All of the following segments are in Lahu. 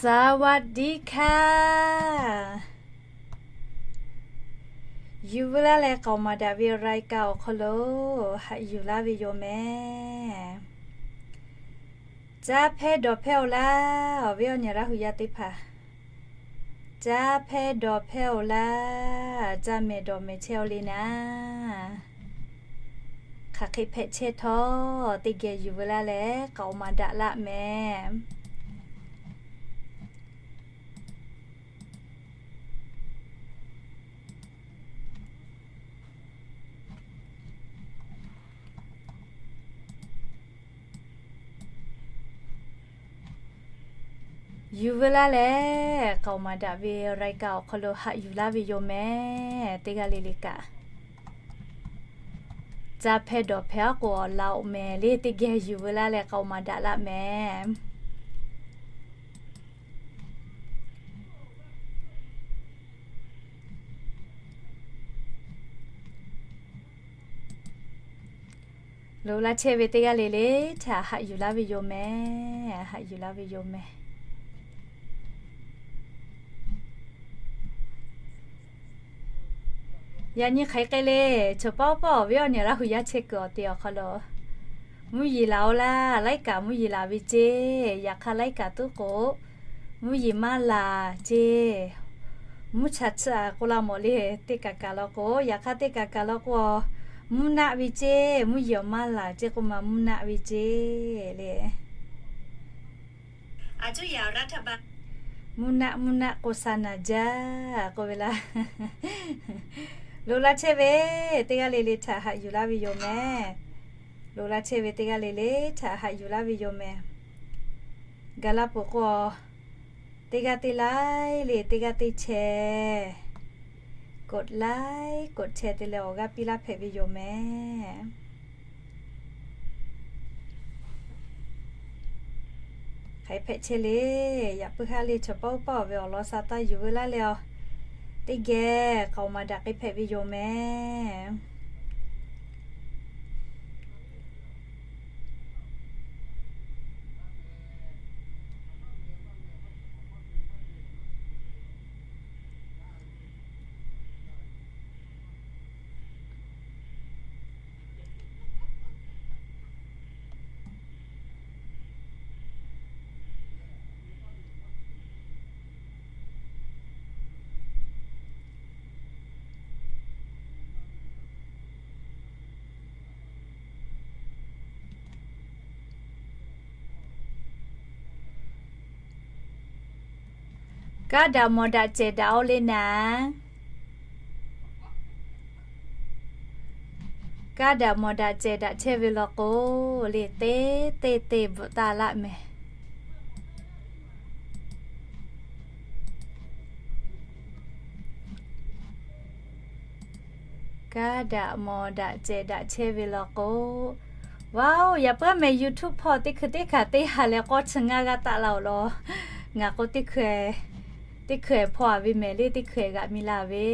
สวัสดีค่ะ Yuˬ veu laˇ leh k'aoˍ maˍ daꞈ ve รายการ awˬ hk'aw lo haꞈ yuˬ laˇ ve yoˬ mehˍ. Caˇ hpehˇ dawˬ hpehˇ-oˬ laˇ, awˬ viˉ awˬ nyi Laˇ hu yaˇ teˇ hpaˍ. Caˇ hpehˇ dawˬ hpehˇ-oˬ laˇ, caˇ mehˍ dawˬ mehˍ chehˇ-oˬ le naˍ. Hk'aˬ hk'e hpehꞈ chehˇ htawˇ, teˇ geh yuˬ veu laˇ leh k'aoˍ maˍ daꞈ laˆ mehˍ. Yuˬ veu laˇ leh k'aoˍ maˍ daꞈ ve รายการ awˬ hk'aw lo haꞈ yuˬ laˇ ve yoˬ mehˍ. Teˇ g'aˇ le le kaꞈ, caˇ hpehˇ dawˬ hpehˇ aˉ k'o awˬ la-oˬ mehˍ le. Teˇ geh yuˬ veu laˇ leh k'aoˍ maˍ daꞈ laˆ mehˍ. Loꞈ la chehˇ ve teˇ g'aˇ le le htaꞈ haꞈ yuˬ laˇ ve yoˬ mehˍ. Haꞈ yuˬ laˇ ve yoˬ mehˍ. Yaꞈ nyi hk'aˬ hk'e le, chaw pawˆ pawˆ awˬ viˉ awˬ nyi Laˇ hu yaˇ chehˇ kuiˬ awˬ te awˬ hk'aw lo, mvuhˇ yeˬ laˬ-oˬ laˇ, laiˉ kaꞈ mvuhˇ yeˬ laˬ ve ceˇ. Yaꞈ hk'aˇ laiˉ kaꞈ tuˉ k'o, mvuhˇ yeˬ maˇ laˬ ceˇ. Mvuhˇ chaꞈ tsuhꞈ k'oˆ laˇ mawˬ le. Teˇ kaꞈ kaꞈ law k'o, yaꞈ hk'aˇ teˇ kaꞈ kaꞈ law k'o, mvuhˇ naˆ ve ceˇ. Mvuhˇ yeˬ awˬ maˇ laˬ ceˇ k'oˆ ma, mvuhˇ naˆ ve ceˇ le. Mvuhˇ naˆ mvuhˇ naˆ k'o sa naˍ jaˇ k'oˆ ve laˇ. Loꞈ la chehˇ ve teˇ g'aˇ le le htaꞈ haꞈ yuˬ laˇ ve yoˬ mehˍ. Loꞈ la chehˇ ve teˇ g'aˇ le le htaꞈ haꞈ yuˬ laˇ ve yoˬ mehˍ. Gaˬ la peuˬ k'o, teˇ g'aˇ teˇ laiˉ le, teˇ g'aˇ teˇ chehˇ, กดไลค์ กดแชร์ te leh awˬ g'aˇ piˇ laˇ hpehꞈ ve yoˬ mehˍ. Hk'aˬ hk'e hpehꞈ chehˇ le. Yaꞈ puiˉ haˉ le, chaw pawˆ uˉ paˆ awˬ ve awˬ lawn sha taˇ yuˬ veu laˇ leh-aˬ, teˇ geh k'aoˍ maˍ daꞈ k'e hpehꞈ ve yoˬ mehˍ. Kaˇ daꞈ mawˬ daꞈ cehˬ daꞈ-oˬ le naˍ. Kaˇ daꞈ mawˬ daꞈ cehˬ daꞈ chehˇ ve law k'o, le teˇ teˇ te bvuhꞈ taˇ laˆ mehˍ. Kaˇ daꞈ mawˬ daꞈ cehˬ daꞈ chehˇ ve law k'o, wa-oˬ, yaꞈ puiˉ mehˍ YouTube hpawˇ teˇ hkui teˇ hkanˍ teˇ ha leh k'awˇ chi ngaˇ g'aˇ taˆ la-oˬ law. Ngaˬ k'o teˇ hkui, teˇ hkui hpawˇ-a ve mehˍ le, teˇ hkui g'aꞈ mi la ve.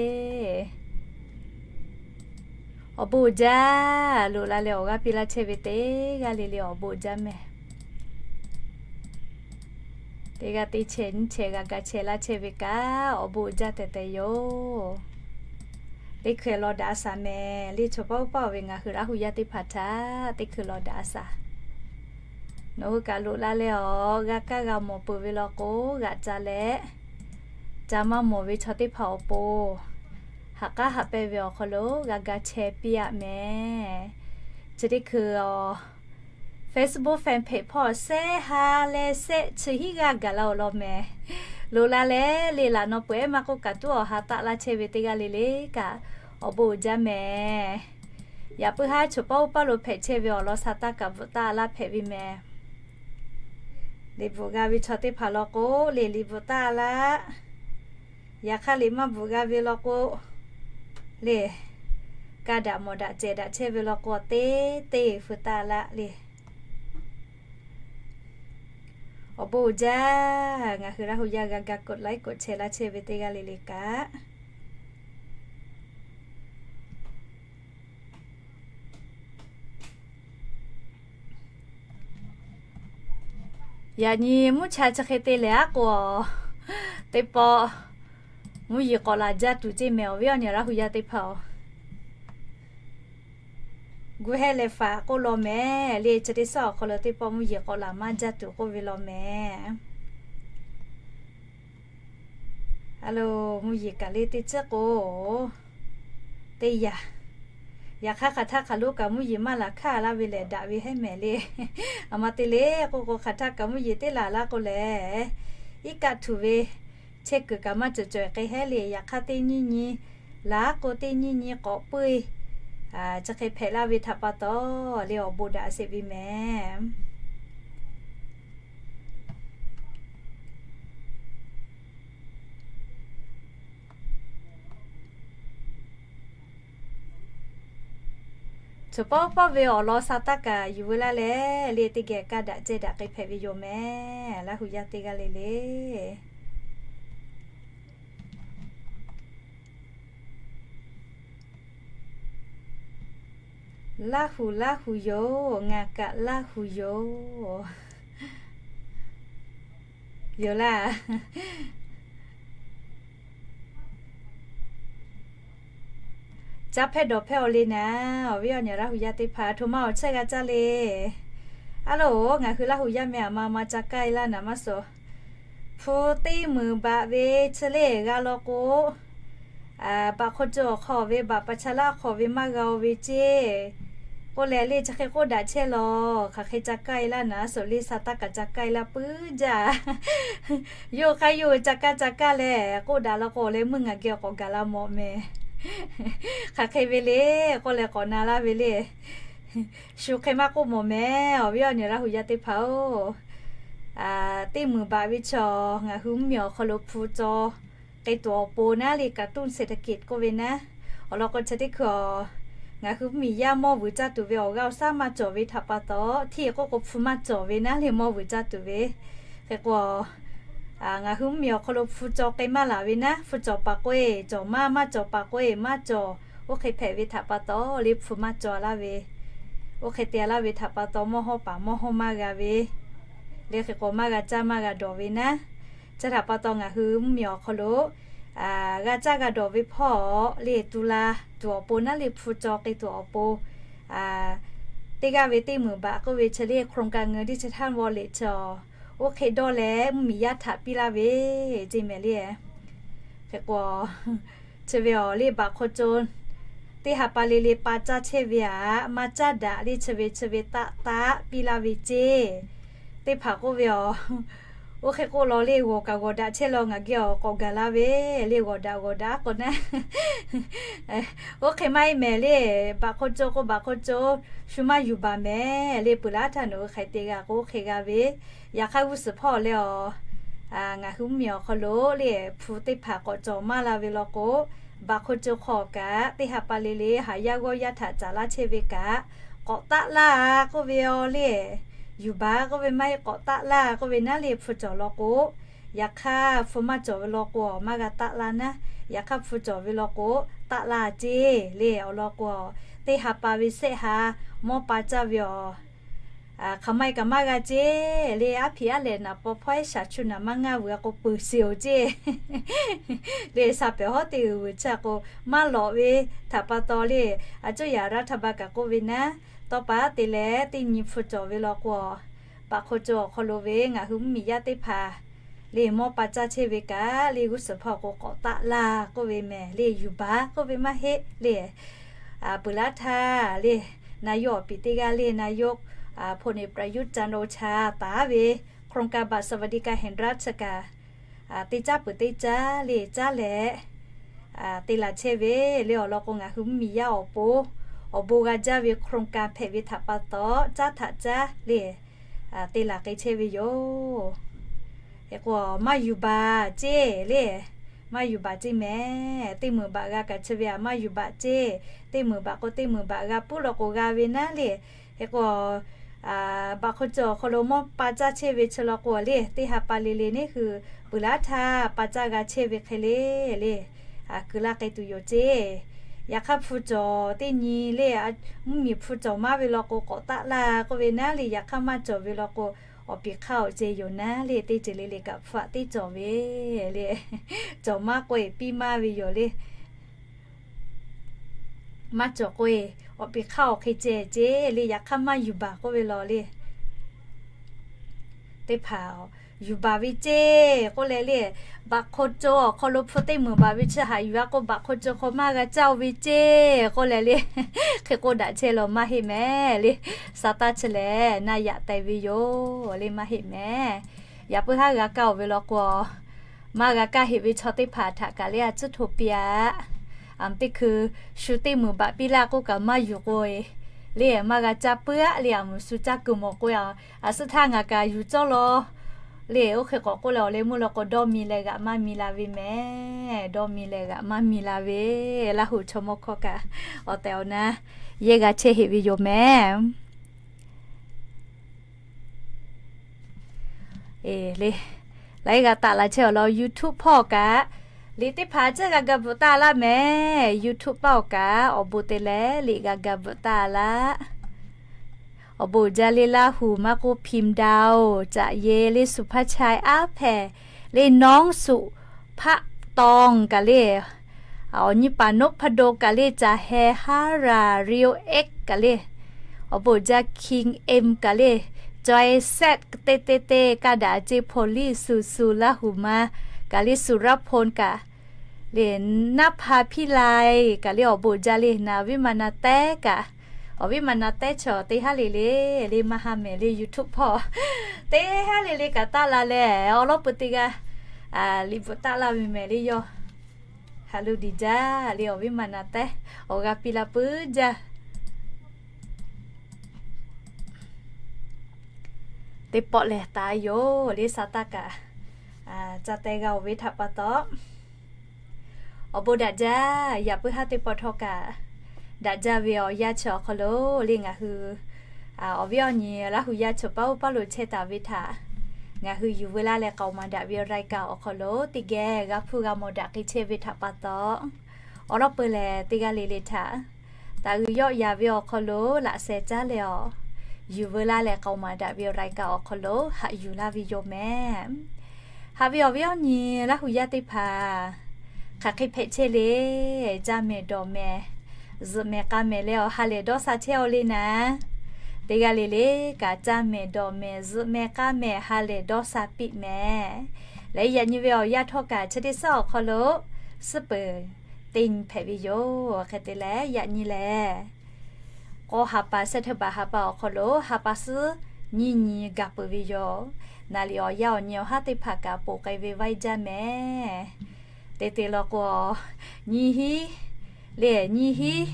Awˬ bon uiˍ jaˇ. Loꞈ la leh awˬ g'aˇ piˇ laˇ chehˇ ve teˇ g'aˇ le le awˬ bon uiˍ jaˇ mehˍ. Teˇ g'aˇ teˇ chehˇ nyiˇ chehˇ g'a ga chehˇ laˇ chehˇ ve kaꞈ awˬ bon uiˍ jaˇ tehꞈ tehꞈ yoˬ. Teˇ hkui law daꞈ-a shaˍ mehˍ le, chaw pawˆ uˉ paˆ-oˬ ve ngaˬ hui Laˇ hu yaˇ teˇ hpaˍ htaꞈ teˇ hkui law daꞈ-a shaˍ. Nawˬ hui kaꞈ loꞈ la leh awˬ g'a kaˇ g'a mawˬ peuˬ ve law k'o, g'aꞈ ca leh, ca maˇ mawˬ ve chaw teˇ hpaˍ awˬ pon, ha k'aˉ haꞈ pehnˇ ve awˬ hk'aw lo g'a ga chehˇ piˇ-a mehˍ. Chi teˇ hkui awˬ Facebook fan page hpawˇ sehˉ ha leh sehˆ chi hiˉ g'aˇ gaˬ la-oˬ law mehˍ. Loꞈ la leh le laꞈ naw peuˬ ehˉ maˇ k'oˆ kaꞈ tuˉ awˬ ha taˆ laˇ chehˇ ve teˇ g'aˇ le le kaꞈ awˬ bon uiˍ jaˇ mehˍ. Yaꞈ puiˉ haˉ chaw pawˆ uˉ paˆ lo hpehꞈ chehˇ ve awˬ lawn sha taˇ kaꞈ bvuhꞈ taˇ laˇ hpehꞈ ve mehˍ. Liꞈ bvuhꞈ g'a ve chaw teˇ hpaˍ law k'o, le liꞈ bvuhꞈ taˇ laˇ. Yaꞈ hk'aˇ liꞈ maˇ bvuhꞈ g'a ve law k'o, le kaˇ daꞈ mawˬ daꞈ cehˬ daꞈ chehˇ ve law k'o, teˇ teˇ feu taˇ laˇ le. Awˬ bon uiˍ jaˇ. Ngaˬ hui Laˇ hu yaˇ g'a ga กดไลค์ กดแชร์ laˇ chehˇ ve teˇ g'aˇ le le kaꞈ Yaꞈ nyi mvuhˇ cha chi hk'e te lehˬ aˉ k'o, teˇ pawˆ mvuhˇ yeˬ k'awꞈ laˬ jaˇ tuˬ ceˇ mehˍ, awˬ viˉ awˬ nyi Laˇ hu yaˇ teˇ hpaˍ-oˬ. Gu hehˉ leh faˍ k'oˆ law mehˍ le, chi teˇ suhˉ awˬ hk'aw lo teˇ pawˆ mvuhˇ yeˬ k'awꞈ laˬ maˇ jaˇ tuˬ k'oˆ ve law mehˍ. A lo, mvuhˇ yeˬ kaꞈ le teˇ ciˉ k'o, teˇ yaꞈ. Yaꞈ hk'aˇ hk'aˬ htaˇ hk'aˬ lonˉ kaꞈ mvuhˇ yeˬ maˇ laˬ hkaˇ laˇ ve lehˬ daꞈ ve hehˉ mehˍ le. A ma te le k'oˆ k'o, hk'aˬ htaˇ kaꞈ mvuhˇ yeˬ teˇ laˬ laˇ k'o lehˬ, iˉ kaˆ htuꞈ ve chehˇ kuiˬ kaꞈ maˇ cawˬ cawˬ k'ai hehˉ le. Yaꞈ hk'aˇ teˇ nyiˇ nyi laˬ k'o, teˇ nyiˇ nyi k'awꞈ puiˇ, chi hk'e hpehꞈ laˇ ve htaꞈ pa taw le, awˬ bon daꞈ sheˍ ve mehˍ. Cawˬ pawˆ pawˆ ve awˬ lawn sa taˇ kaꞈ yuˬ veu laˇ leh le, teˇ geh kaˇ daꞈ ceh daꞈ k'ai hpehꞈ ve yoˬ mehˍ. Laˇ hu yaˇ teˇ g'aˇ le le. Laˇ hu Laˇ hu yoˬ, ngaˬ kaꞈ Laˇ hu yoˬ. Yoˬ laˇ. Caˇ hpehˇ dawˬ hpehˇ-aw le naˍ, awˬ viˉ awˬ nyi Laˇ hu yaˇ teˇ hpaˍ htoꞈ ma awˬ chehˇ g'a caˇ le. A lo, ngaˬ hui Laˇ hu yaˇ meh aˬ ma ma ca kaˇ e laˇ naˍ maˇ suhˍ. Hpu teˇ meunˍ baꞈ ve chi le g'a law k'o, baꞈ hk'aw cawˬ awˬ hk'aw ve baꞈ pa cha laˇ hk'aw ve maˇ g'a-o ve ceˇ. K'oˆ leh le chi hk'e k'oˆ daꞈ chehˇ law, hk'aˬ hk'e ca kaˇ e laˇ naˍ suhˍ le, sa taˇ kaꞈ ca kaˇ e laˇ puiˉ jaˇ. Yawˇ hk'aˇ yawˇ hui ca kaˇ ca kaˇ leh k'oˆ daꞈ law k'o leh meuˇ ngaˬ geh k'awꞈ gaˬ la mawˬ mehˍ. Hk'aˬ hk'e ve le k'oˆ leh k'awꞈ na laˇ ve le. Shu hk'e maˇ k'oˆ mawˬ mehˍ, awˬ viˉ awˬ nyi Laˇ hu yaˇ teˇ hpaˍ-oˬ. Teˇ meunˍ baꞈ ve chaw ngaˬ hui mvuhˇmiˬ awˬ hk'aw lo hpu caw k'ai tuˬ awˬ pon naˉ le, กระตุ้นเศรษฐกิจ k'oˆ ve naˉ. Awˬ lawn k'o chi teˇ hkui-a, ngaˬ hui mvuhˇmiˬ yaˇ mawˇ vuiˬ caˇ tuˬ ve awˬ g'aˇ awˬ shaˉ maˇ cawˬ ve htaꞈ pa taw, hteˇ k'oˆ k'o hpu maˇ cawˬ ve naˉ le, mawˇ vuiˬ caˇ tuˬ ve. Hk'e k'o, ngaˬ hui mvuhˇmiˬ awˬ hk'aw lo hpu caw k'ai maˇ laˬ ve naˉ, hpu cawˬ paˍ k'o e cawˬ maˇ, maˇ cawˬ paˍ k'o e maˇ cawˬ. Oˇ hk'e hpehꞈ ve htaꞈ pa taw le hpu maˇ cawˬ laˇ ve. Oˇ hk'e te laˇ ve htaꞈ pa taw mawˇ hawˉ paˍ mawˇ hawˉ maˇ g'a ve le. Hk'e k'o maˇ g'a caˇ maˇ g'a dawˬ ve naˉ. Chi htaꞈ pa taw ngaˬ hui mvuhˇmiˬ awˬ hk'aw lo g'a caˇ g'a dawˬ ve hpawˇ le, tu la tuˬ awˬ pon naˉ le, hpu caw k'ai tuˬ awˬ pon teˇ g'aˇ ve teˇ meunˍ baꞈ k'oˆ ve chi le โครงการเงินดิจิทัลวอลเล็ต chaw, oˇ hk'e dawˇ leh mvuhˇmiˬ yaˇ htaꞈ piˇ laˇ ve ceˇ mehˍ le. Hk'e k'o, chi ve awˬ le baꞈ hk'aw cawˬ teˇ ha pa le le pa caˇ chehˇ ve aꞈ, maˇ caˇ daꞈ le chi ve chi ve taˆ taˆ piˇ laˇ ve ceˇ. Teˇ hpaˍ k'oˆ ve awˬ, oˇ hk'e k'oˆ law le, g'awˬ kaꞈ g'awˬ daꞈ chehˇ law, ngaˬ geh awˬ k'awꞈ gaˬ la ve le, g'awˬ daꞈ g'awˬ daꞈ k'o naˉ. Oˇ hk'e maˇ heˆ mehˍ le, baꞈ hk'aw cawˬ k'o baꞈ hk'aw cawˬ, shu maˇ yuˬ baˬ mehˍ le, peuˬ laˇ htaˇ nawˬ hui hk'aˬ hk'e te g'a k'o oˇ hk'e g'a ve. Yaꞈ hk'aˇ g'uˇ suhˍ hpawˇ leh awˬ, ngaˬ hui mvuhˇmiˬ awˬ hk'aw lo le hpu teˇ hpaˍ k'awꞈ cawˬ maˇ la ve law k'o, baꞈ hk'aw cawˬ hk'aw kaꞈ teˇ ha pa le le haˍ yaˇ g'awˇ yaˇ htaꞈ caˍ laˇ chehˇ ve kaꞈ, k'awꞈ taˆ laˇ k'oˆ ve awˬ le, yuˬ baˬ k'oˆ ve maˇ heˆ, k'awꞈ taˆ laˇ k'oˆ ve naˉ le, hpu cawˬ law k'o, yaꞈ hk'aˇ hpu maˇ cawˬ ve law k'o maˇ g'a taˆ laˇ naˉ. Yaꞈ hk'aˇ hpu cawˬ ve law k'o taˆ laˇ ceˇ le. Awˬ lawn k'o, teˇ ha pa ve sehˆ ha mawˇ pa caˇ ve awˬ, hk'aˬ ma e kaꞈ maˇ g'a ceˇ le. Aˉ hpiꞈ aˉ lehˬ naˍ paw hpawˇ ehˉ shaˍ chu naˍ maˇ ngaˇ vuiˬ a k'o peuˬ sheˍ-oˬ ceˇ le. Sha pehˍ hawˉ te uiˍ vuiˬ chi a k'o maˇ lawꞈ ve htaꞈ pa taw le, a cuˇ yaꞈ รัฐบาล kaꞈ k'oˆ ve naˉ, tawˇ pa te leh teˇ nyi hpu cawˬ ve law k'o, baꞈ hk'aw cawˬ awˬ hk'aw lo ve ngaˬ hui mvuhˇmiˬ yaˇ teˇ hpaˍ le mawˇ pa caˇ chehˇ ve kaꞈ le, g'uˇ suhˍ hpawˇ k'o k'awꞈ taˆ laˇ k'oˆ ve mehˍ le, yuˬ baˬ k'oˆ ve maˇ heˆ le. Peuˬ laˇ htaˇ le, นายก awˬ piˍ teˇ g'aˇ le, นายก พลเอก ประยุทธ์ จันทร์โอชา taˍ ve โครงการบัตรสวัสดิการแห่งรัฐ chi kaꞈ teˇ caˉ peuˬ teˇ caˉ le caˉ leh te laˬ chehˇ ve le. Awˬ lawn k'o ngaˬ hui mvuhˇmiˬ yaˇ awˬ pon awˬ bon g'a jaˇ ve โครงการ hpehꞈ ve htaꞈ pa taw, caˉ htaꞈ caˉ le te laˬ k'ai chehˇ ve yoˬ. Hk'e k'o maˇ yuˬ baˬ ceˇ le, maˇ yuˬ baˬ ceˇ mehˍ. Teˇ meunˍ baꞈ g'a kaꞈ chi ve aꞈ maˇ yuˬ baˬ ceˇ. Teˇ meunˍ baꞈ k'o teˇ meunˍ baꞈ g'a puiˉ law k'o g'a ve naˉ le. Hk'e k'o, baꞈ hk'aw cawˬ awˬ hk'aw lo mawˇ pa caˇ chehˇ ve chi law k'o le, teˇ ha pa le le neˇ hui peuˬ laˇ htaˇ pa caˇ g'a chehˇ ve hk'e le le, kuˬ laˇ k'ai tuˬ yoˬ ceˇ. Yaꞈ hk'aˇ hpu cawˬ teˇ nyi le, mvuhˇmiˬ hpu cawˬ maˇ ve law k'o k'awꞈ taˆ laˇ k'oˆ ve naˉ le. Yaꞈ hk'aˇ maˇ cawˬ ve law k'o Awˬ piˍ hk'aˇ awˬ ceh yoˬ naˉ le, teˇ ceuˬ le le kaꞈ hpfuhˆ teˇ cawˬ ve le. Cawˬ maˇ k'oˆ-e piˇ maˇ ve yoˬ le. Maˇ cawˬ k'oˆ-e, awˬ piˍ hk'aˇ awˬ hk'e ceh ceh le, yaꞈ hk'aˇ maˇ yuˬ baˬ k'oˆ ve law le. Teˇ hpaˍ yuˬ baˬ ve ceˇ k'oˆ leh le, baꞈ hk'o co awˬ hk'aw lo hpu teˇ meunˍ baˬ ve chi haꞈ yuˬ-a k'o, baꞈ hk'o co hk'aw maˇ g'a caˇ-o ve ceˇ k'oˆ leh le, hk'e k'oˆ daꞈ chehˇ law maˇ heˆ mehˍ le. Sa taˇ chi lehˬ, na yaꞈ teh ve yoˬ le, maˇ heˆ mehˍ. Yaꞈ puiˉ haˉ g'a kaˇ-oˬ ve law k'o, maˇ g'a kaˇ heꞈ ve chaw teˇ hpaˍ htaꞈ kaꞈ le, a tcuhˉ htoꞈ piˇ-a. Aˬ, teˇ hkui shu teˇ meunˍ baꞈ piˇ laˇ k'oˆ kaꞈ maˇ yuˬ k'o-e le, maˇ g'a caˇ puiˉ-aˆ le. Aˬ, mvuhˬ shu caˇ kuiˬ mawˬ k'o-e, a suhˉ htaˇ ngaˬ kaꞈ yuˬ cawˇ law le. Oˇ hk'e k'awꞈ k'oˆ leh awˬ leh meuˇ law k'o, dawˇ mi leh g'aꞈ maˇ mi la ve mehˍ. Dawˇ mi leh g'aꞈ maˇ mi la ve. Laˇ huˍ chaw mawˇ hkawˇ kaꞈ awˬ tehˬ awˬ na yehˇ g'a chehˇ heꞈ ve yoˬ mehˍ. E le, laiˉ g'a taˆ la chehˇ awˬ lawn YouTube hpawˇ kaꞈ, liꞈ teˇ hpaˍ ceuˬ g'a ga bvuhꞈ taˆ laˇ mehˍ. YouTube paˆ awˬ kaꞈ awˬ bon te leh liꞈ g'a ga bvuhꞈ taˆ laˇ. Awˬ bon uiˍ jaˇ le, Laˇ huˍ maˇ k'oˆ พิมพ์ดาว caꞈ ye le, สุภาชัย aˉ hpehꞈ le, น้องสุภาพร kaꞈ le, awˬ nyi paˍ นพดล kaꞈ le, caꞈ heh ฮารา Rio X kaꞈ le, awˬ bon uiˍ jaˇ คิง M kaꞈ le, จอยแซด teˇ teˇ teˇ kaˇ daꞈ ce พอลลี่ สุสุ Laˇ huˍ ma kaꞈ le, สุรพล kaꞈ le, นภา พิไล kaꞈ le, awˬ bon uiˍ jaˇ le, naˍ viˉ ma na tehˉ kaꞈ, awˬ viˉ ma na tehˉ chaw teˇ haˉ le le, le maˇ ha mehˍ le, YouTube hpawˇ teˇ haˉ le le kaꞈ taˆ la leh, awˬ lawˉ peu teˇ g'aˇ liꞈ bvuhꞈ taˆ laˇ ve mehˍ le yawˇ. Haꞈ lu diˬ jaˇ le, awˬ viˉ ma na tehˉ awˬ g'a piˇ la puiˉ jaˇ. Teˇ pawˆ lehˬ taˍ yoˬ le, sa taˇ kaꞈ ca teh g'a-oˬ ve htaꞈ pa taw, awˬ bon daꞈ jaˇ. Yaꞈ puiˉ haˉ teˇ pawˆ htawˇ kaꞈ daꞈ jaˇ ve awˬ yanˇ chi awˬ hk'aw lo le, ngaˬ hui awˬ viˉ awˬ nyi Laˇ huˍ yaˇ chaw paˇ oˇ paˇ lo chehˇ taˍ ve htaꞈ ngaˬ hui yuˬ veu laˇ leh k'aoˍ maˍ daꞈ ve รายการ awˬ hk'aw lo teˇ geh g'a hpuˇ g'a mawˬ daꞈ k'ai chehˇ ve htaꞈ pa taw, awˬ lawˉ peu lehˬ teˇ g'aˇ le le htaꞈ taˍ uiˍ yawˆ yaˍ ve awˬ hk'aw lo laꞈ sheh caˉ leh awˬ, yuˬ veu laˇ leh k'aoˍ maˍ daꞈ ve รายการ awˬ hk'aw lo haꞈ yuˬ laˇ ve yoˬ mehˍ. Haꞈ ve awˬ viˉ awˬ nyi Laˇ huˍ yaˇ teˇ hpaˍ, hk'aˬ hk'e hpehꞈ chehˇ le, caˇ mehˍ dawˬ mehˍ, zuhꞈ mehˍ k'a mehˍ leh awˬ ha lehˬ dawˇ sha chehˇ-aw le naˉ, teˇ g'aˇ le le kaꞈ caˇ mehˍ dawˬ mehˍ, zuhꞈ mehˍ k'a mehˍ, ha lehˬ dawˇ sha piˇ mehˍ. Leh yaꞈ nyi ve awˬ yanˇ htawˇ kaꞈ chi teˇ suhˉ awˬ hk'aw lo suhˉ peuˬ teˇ nyi hpehꞈ ve yoˬ. Hk'e te leh yaꞈ nyi lehˬ, k'aw ha pa, September ha pa awˬ hk'aw lo ha pa suhˉ nyiˇ nyi gaˬ peuˬ ve yoˬ. Naˍ liꞈ awˬ yanˇ awˬ nyi awˬ haˉ teˇ hpaˍ kaꞈ ponˬ k'ai ve vaiˇ jaˇ mehˍ. Te te law k'o, nyiˇ hinˉ le, nyiˇ hinˉ,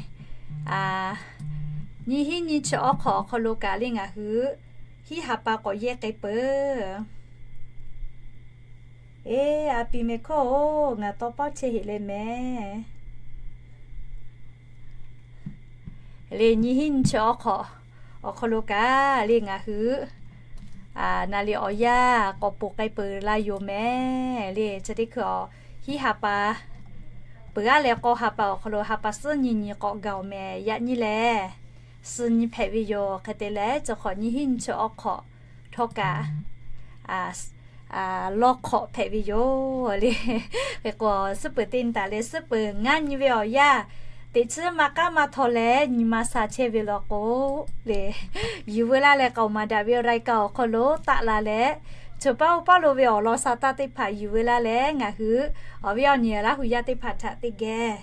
nyiˇ hinˉ nyiˇ chi awˬ hk'awꞈ awˬ hk'aw lo kaꞈ le ngaˬ hui hiˉ ha pa k'awꞈ yehˇ k'ai peuˬ. Eˬ, a pi meh hkawˇ-oˬ, ngaˬ tawˇ paoˇ chehˇ heꞈ leh mehˍ. Le nyiˇ hinˉ nyiˇ chi awˬ hk'awꞈ awˬ hk'aw lo kaꞈ le ngaˬ hui naˍ liꞈ awˬ yanˇ k'awꞈ ponˬ k'ai peuˬ la yoˬ mehˍ. Le chi teˇ hkui hiˉ ha pa peuˬ-aˉ leh k'aw ha pa awˬ hk'aw lo ha pa suhˉ nyiˇ nyi k'awꞈ gaˬ-oˬ mehˍ. Yaꞈ nyi lehˬ, suh nyi hpehꞈ ve yoˬ. Hk'e te leh, chi hk'awꞈ nyiˇ hinˉ nyiˇ chi awˬ hk'awꞈ htawˇ kaꞈ lawˇ hk'awꞈ hpehꞈ ve yoˬ le. Hk'e k'o, suhˉ peuˬ teˇ nyi taˍ leh suhˉ peuˬ ngaˇ nyi ve awˬ yanˇ, teꞈ chiˉ maˇ k'aˉ maˇ htaw leh nyi ma sha chehˇ ve law k'o le, yuˬ veu laˇ leh k'aoˍ maˍ daꞈ ve รายการ awˬ hk'aw lo taˆ la leh, chaw paˇ oˇ paˇ lo ve awˬ lawn sa taˇ teˇ hpaˍ yuˬ veu laˇ leh ngaˬ hui awˬ viˉ awˬ nyi Laˇ huˍ yaˇ teˇ hpaˍ htaꞈ teˇ geh